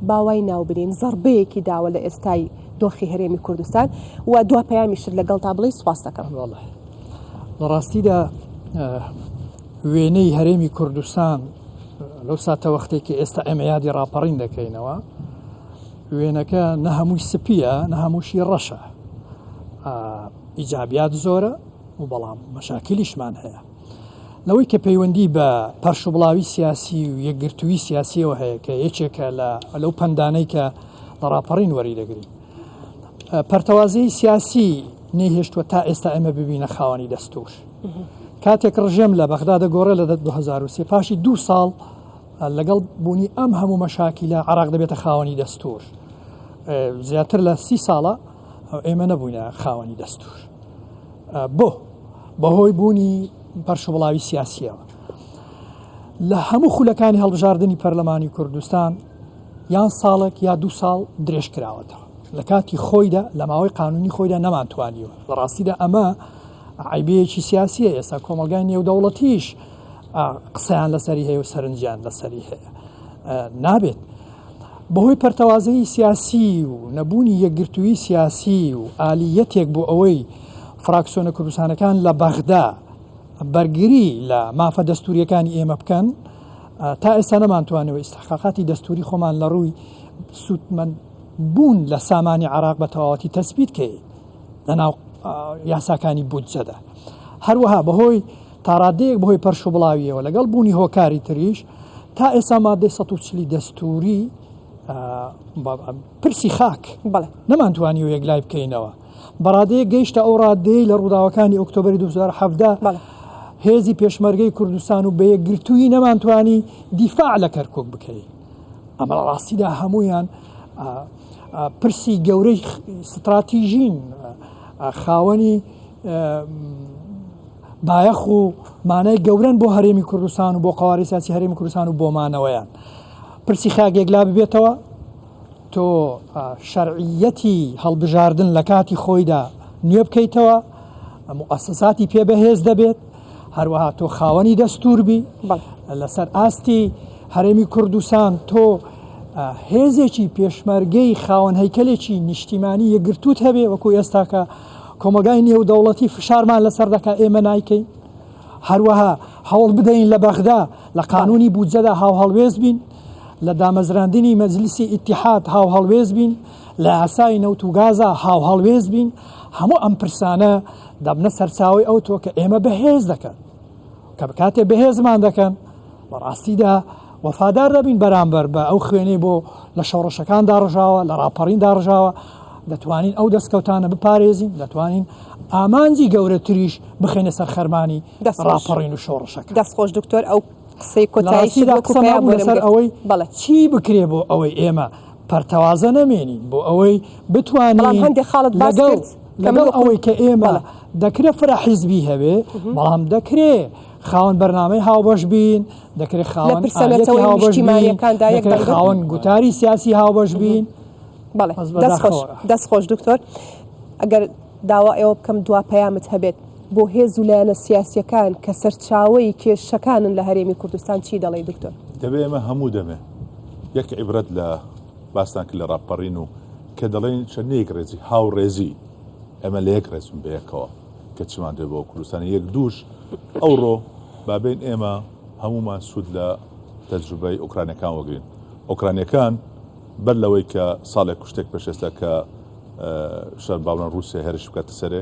با وای ناو بنێین زەڕبەیەکی داوە لە ئێستای دۆخی هەرێمی کوردستان و دوا پەیامیشت لەگەڵتا بڵێی سوپاست دەکەم. بەڵێ لە ڕاستیدا وێنەی هەرێمی کوردستان لەو ساتەوەختێک کە ئێستا ئێمە یادی ڕاپەڕین دەکەینەوە وێنەکە نە هەمووی سپیە نە هەمووشی ڕەشە ئیجابیات زۆرە و بەڵام مەشاکلیشمان هەیە لەوەی کە پەیوەندی بە پەرشوبڵاوی سیاسی و یەکگرتووی سیاسیەوە هەیە کە یەکێکە لە لەو پەندانەی کە لە ڕاپەڕین وەری دەگرین پەرتەوازەی سیاسی نەیهێشتووە تا ئێستا ئێمە ببینە خاوەنی دەستور کاتێک ڕژێم لە بەغدا دەگۆڕێ لە 2023 پاشی دوو ساڵ لەگەڵ بوونی ئەم هەموو مەشاکیلە عراق دەبێتە خاوەنی دەستور زیاتر لە سی ساڵە ئێمە نەبووینە خاوەنی دەستور بۆ؟ بەهۆی بوونی پەرشوبڵاوی سیاسیەوە. لە هەموو خولەکانی هەڵبژاردنی پەرلەمانی کوردستان یان ساڵێک یا دوو ساڵ درێژ کراوەتەوە لە کاتی خۆیدا لە ماوەی قانونی خۆیدا نەمانتوانیوە لە ڕاستیدا ئەمە عیبەیەکی سیاسیە ئێستا کۆمەلگای نێودەوڵەتیش قسەیان لەسەری هەیە و سەرنجیان لەسەری هەیە نابێت بەهۆی پەرتەوازەیی سیاسی و نەبوونی یەکگرتووی سیاسی و ئالیەتێک بۆ ئەوەی فراکسیۆنە کوردستانەکان لە بەغدا بەرگری لە مافە دەستوریەکانی ئێمە بکەن تا ئێستا نەمانتوانەوە ئیستحقاقاتی دەستوری خۆمان لە ڕووی سوودمەند بوون لە سامانی عراق بە تەواوەتی تەسبیت کەی لەناو یاساکانی بودجەدا. هەروەها بەهۆی تاڕادەیەک بەهۆی پەرش و بڵاویەوە لەگەڵ بوونی هۆکاری تریش تا ئێستا مادەی 140 دەستوری پرسی خاک نەمانتوانیوە یەکلای بکەینەوە. بەڕادەیەک گەیشتە ئەو ڕادەیە لە ڕووداوەکانی ئۆکتۆبری 2017 هێزی پێشمەرگەی کوردستان و بە یەکگرتوویی نەمانتوانی دیفاع لە کەرکک بکەین. ئەمە لە ڕاستیدا هەمویان پرسی گەورەی ستراتیژین خاوەنی بایەخ و مانای گەورەن بۆ هەرێمی کوردستان و بۆ قواری سیاسی هەرێمی کوردستان و بۆ مانەوەیان پرسی خاک یەکلا ببێتەوە تۆ شەرعیەتی هەڵبژاردن لە کاتی خۆیدا نوێ بکەیتەوە موئەسەساتی پێ بەهێز دەبێت هەروەها تۆ خاوەنی دەستور بی لەسەر ئاستی هەرێمی کوردستان تۆ هێزێکی پێشمەرگەی خاوەن هەیکەلێکی نیشتیمانی یەکگرتووت هەبێ وەکو ئێستاکە کۆمەگای نێودەوڵەتی فشارمان لەسەر دەکا ئێمە نایکەین هەروەها هەوڵ بدەین لە بەغدا لە قانونی بودجەدا هاوهەڵوێست بین لە دامەزراندنی مەجلیسی ئیتیحاد هاوهەڵوێست بین لە یاسای نەوت و گازا هاوهەڵوێست بین هەموو ئەم پرسانە دەبنە سەرچاوەی ئەو تۆ کە ئێمە بەهێز دەکەن کە بکاتێ بەهێزمان دەکەن بە ڕاستیدا وەفادار دەبین بەرامبەر بە ئەو خوێنەی بۆ لە شۆڕشەکان داڕژاوە لە ڕاپەڕین داڕژاوە دەتوانین ئەو دەستکەوتانە بپارێزین دەتوانین ئامانجی گەورەتریش بخەینە سەر خەرمانی ڕاپەڕین و شۆڕشەکە. دەست خۆش دکتۆر ئەو قسەی کۆتاییشت وەکو پەیام وەرم لەسەر گرت. ئەوەی بەڵێ. چی بکرێ بۆ ئەوەی ئێمە پەرتەوازە نەمێنین بۆ ئەوەی بەڵام بتوانین هەندێک خاڵت باس لەگەڵ کرد کە من لەگەڵ وەکو ئەوەی کە ئێمە بەڵێ. دەکرێ فرە حیزبی هەبێ بەڵام دەکرێ خاوەن بەرنامەی هاوبەش بین دەکرێت لە خاوەن پرسە ئالیەتی نەتەوەیی و هاوبەش بین نیشتیمانیەکاندا یەک دەکرێت دەنگ بن. خاوەن گوتاری سیاسی هاوبەش بین بەڵێ بەس دەست خۆش بەداخەوە. دەست خۆش دکتۆر ئەگەر داوا ئێوە بکەم دوا پەیامت هەبێت بۆ هێز و لایەنە سیاسیەکان کە سەرچاوەی کێشەکانن لە هەرێمی کوردستان چی دەڵێی دکتۆر؟ دەبێ ئێمە هەموو دەمێ یەک عیبرەت لە باستان کرد لە ڕاپەڕین و کە دەڵێن چەند یەک ڕێزی هاوڕێزی ئێمە لە یەک ڕێزم بەیەکەوە کە چیمان دەوێت بۆ کوردستان یەک دووش ئەوڕۆ بابێن ئێمە هەمومان سوود لە تەجروبەی ئۆکرانەکان وەگرین ئۆکرانیەکان بەر لەوەی کە ساڵێک کوشتێک پێش ئێستا کە شەر باڵێن رووسیا هێرش بکاتە سەرێ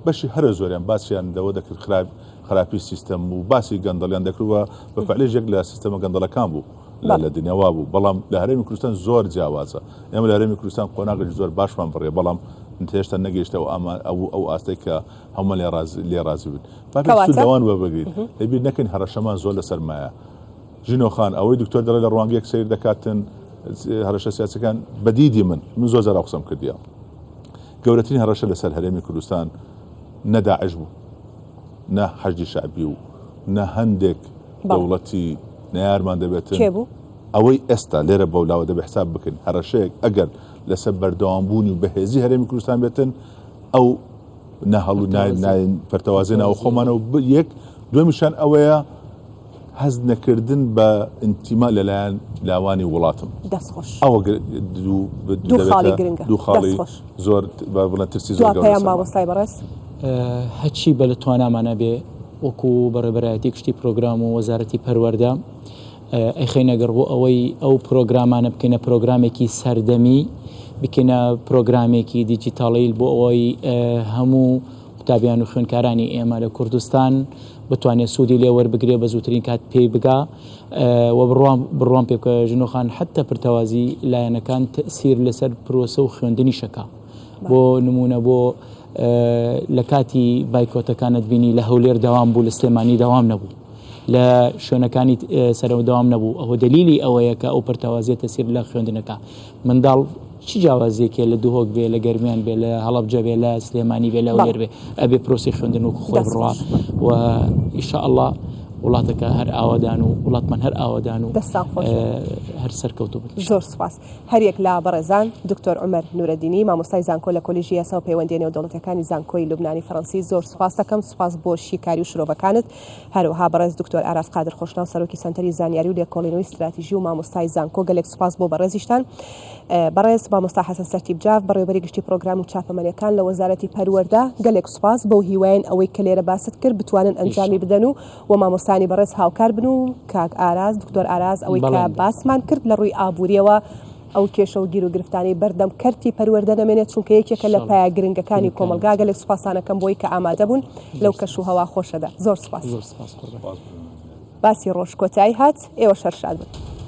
بەشی هەرە زۆریان باسییان لەوە دەکرد خراپ خراپی سیستەم و باسی گەندەڵیان دەکرد و بە فعلێش یەک لە سیستەمە گەندەڵەکان بوو لە دنیا وا بوو بەڵام لە هەرێمی کوردستان زۆر جیاوازە ئێمە لە هەرێمی کوردستان قۆناغێکی زۆر باشمان بڕێ بەڵام هێشتا نەگەیشتە ئەو ئاما ئەو ئەو ئاستەی کە هەموو لێ ڕازی لێ ڕازی بن با بێ سوود کەواتە لەوان وەربگرین لەبیر نەکەین هەڕەشەمان زۆر لەسەر مایە ژینۆ خان، ئەوەی دکتۆر دەڵێ لە ڕوانگەیەک سەیر دەکاتن هەڕەشە سیاسیەکان بە دیدی من من زۆر جار ئەو قسەم کردیە گەورەترین هەڕەشە لەسەر هەرێمی کوردستان نە داعش بوو نە حەشدی شەعبی و نە هەندێک دەوڵەتی نەیارمان دەبێتن کێ بوو؟ ئەوەی ئێستا لێرە بەولاوە دەبێ حساب بکەین هەڕەشەیەک ئەگەر لەسەر بەردەوامبوونی و بەهێزی هەرێمی کوردستان بێتن ئەو نەهەڵ و پەرتەوازەی ناوخۆمانە و یەک دومیشان ئەوەیە هەست نەکردن بە ئینتیما لەلایەن لاوانی وڵاتم. دەست خۆش. ئەوە دوو خاڵی گرنگە. دوو خاڵی دەست خۆش. زۆر با بڵێن ترسی زۆر دوا گەورە پەیام لەسەرمان. مامۆستای بەڕێز. هەرچی بە لە توانامانا بێ وەکو بەڕێوەبەرایەتی گشتی پرۆگرام و وەزارەتی پەروەردە ئەیخەینە گەڕ بۆ ئەوەی ئەو پرۆگرامانە بکەینە پرۆگرامێکی سەردەمی بکەینە پرۆگرامێکی دیجیتاڵی بۆ ئەوەی هەموو قوتابیان و خوێندکارانی ئێمە لە کوردستان بتوانێت سوودی لێ وەربگرێ بە زووترین کات پێی بگا و بڕوام بڕوام پێ بکە ژنۆخان حتا پرتەوازی لایەنەکان تەسیر لەسەر پرۆسە و خوێندنی شەکا بۆ نمونە بۆ لە کاتی بایکۆتەکانت بینی لە هەولێر دەوام بوو لە سلێمانی دەوام نەبوو لە شوێنەکانی سەرەوە دەوام نەبوو ئەوە دلیلی ئەوەیە کە ئەو پرتەوازیە تەسیر لە خوێندنەکە منداڵ چ جیاوازیەک هەیە لە دهۆک بێ لە گەرمیان بێ لە هەڵەبجە بێ لە سلێمانی بێ لە هەولێر بێ ئەبێ پرۆسی خوێندن وەکو خۆی دەست بڕوا خۆش. و ئیشاءاللە. وڵاتەکە هەر ئاوادان و وڵاتمان هەر ئاوادان و دەستان خۆش بێت. هەر سەرکەوتوو بن. زۆر سوپاس. هەریەک لە بەڕێزان دکتۆر عومەر نورەدینی مامۆستای زانکۆ لە کۆلیژی یاسا و پەیوەندیە نێودەوڵەتیەکانی زانکۆی لوبنانی فەرەنسی زۆر سوپاست دەکەم سوپاس بۆ شیکاری و شرۆڤەکانت هەروەها بەڕێز دکتۆر ئاراس قادر خۆشناو سەرۆکی سەنتەری زانیاری و لێکۆڵینەوەی ستراتیژی و مامۆستای زانکۆ گەلێک سوپاس بۆ بەڕێزیشتان بەڕێز مامۆستا حەسەن سەرتیپ جاف بەڕێوبەری گشتی پرۆگرام و چاپەمەنیەکان لە وەزارەتی پەروەردە گەلێک سوپاس بەو هیوایەن ئەوەی کە لێرە باست کرد بتوانن ئەنجامی بدەن و و مامۆستانی بەڕێز هاوکار بن و کاک ئاراز دکتۆر ئاراز ئەوەی کە باسمان کرد لە ڕووی ئابووریەوە ئەو کێشە و گیروگرفتانەی بەردەم کەرتی پەروەردە نەمێنێت چونکە یەکێکە لە پایە گرنگەکانی کۆمەڵگا گەلێک سوپاسانەکەم بۆی کە ئامادە بوون لەو کەش و هەوا خۆشەدا زۆر سوپاس. زۆر سوپاس قوربان. باسی ڕۆژ کۆتایی هات ئێوەش هەر شاد بن.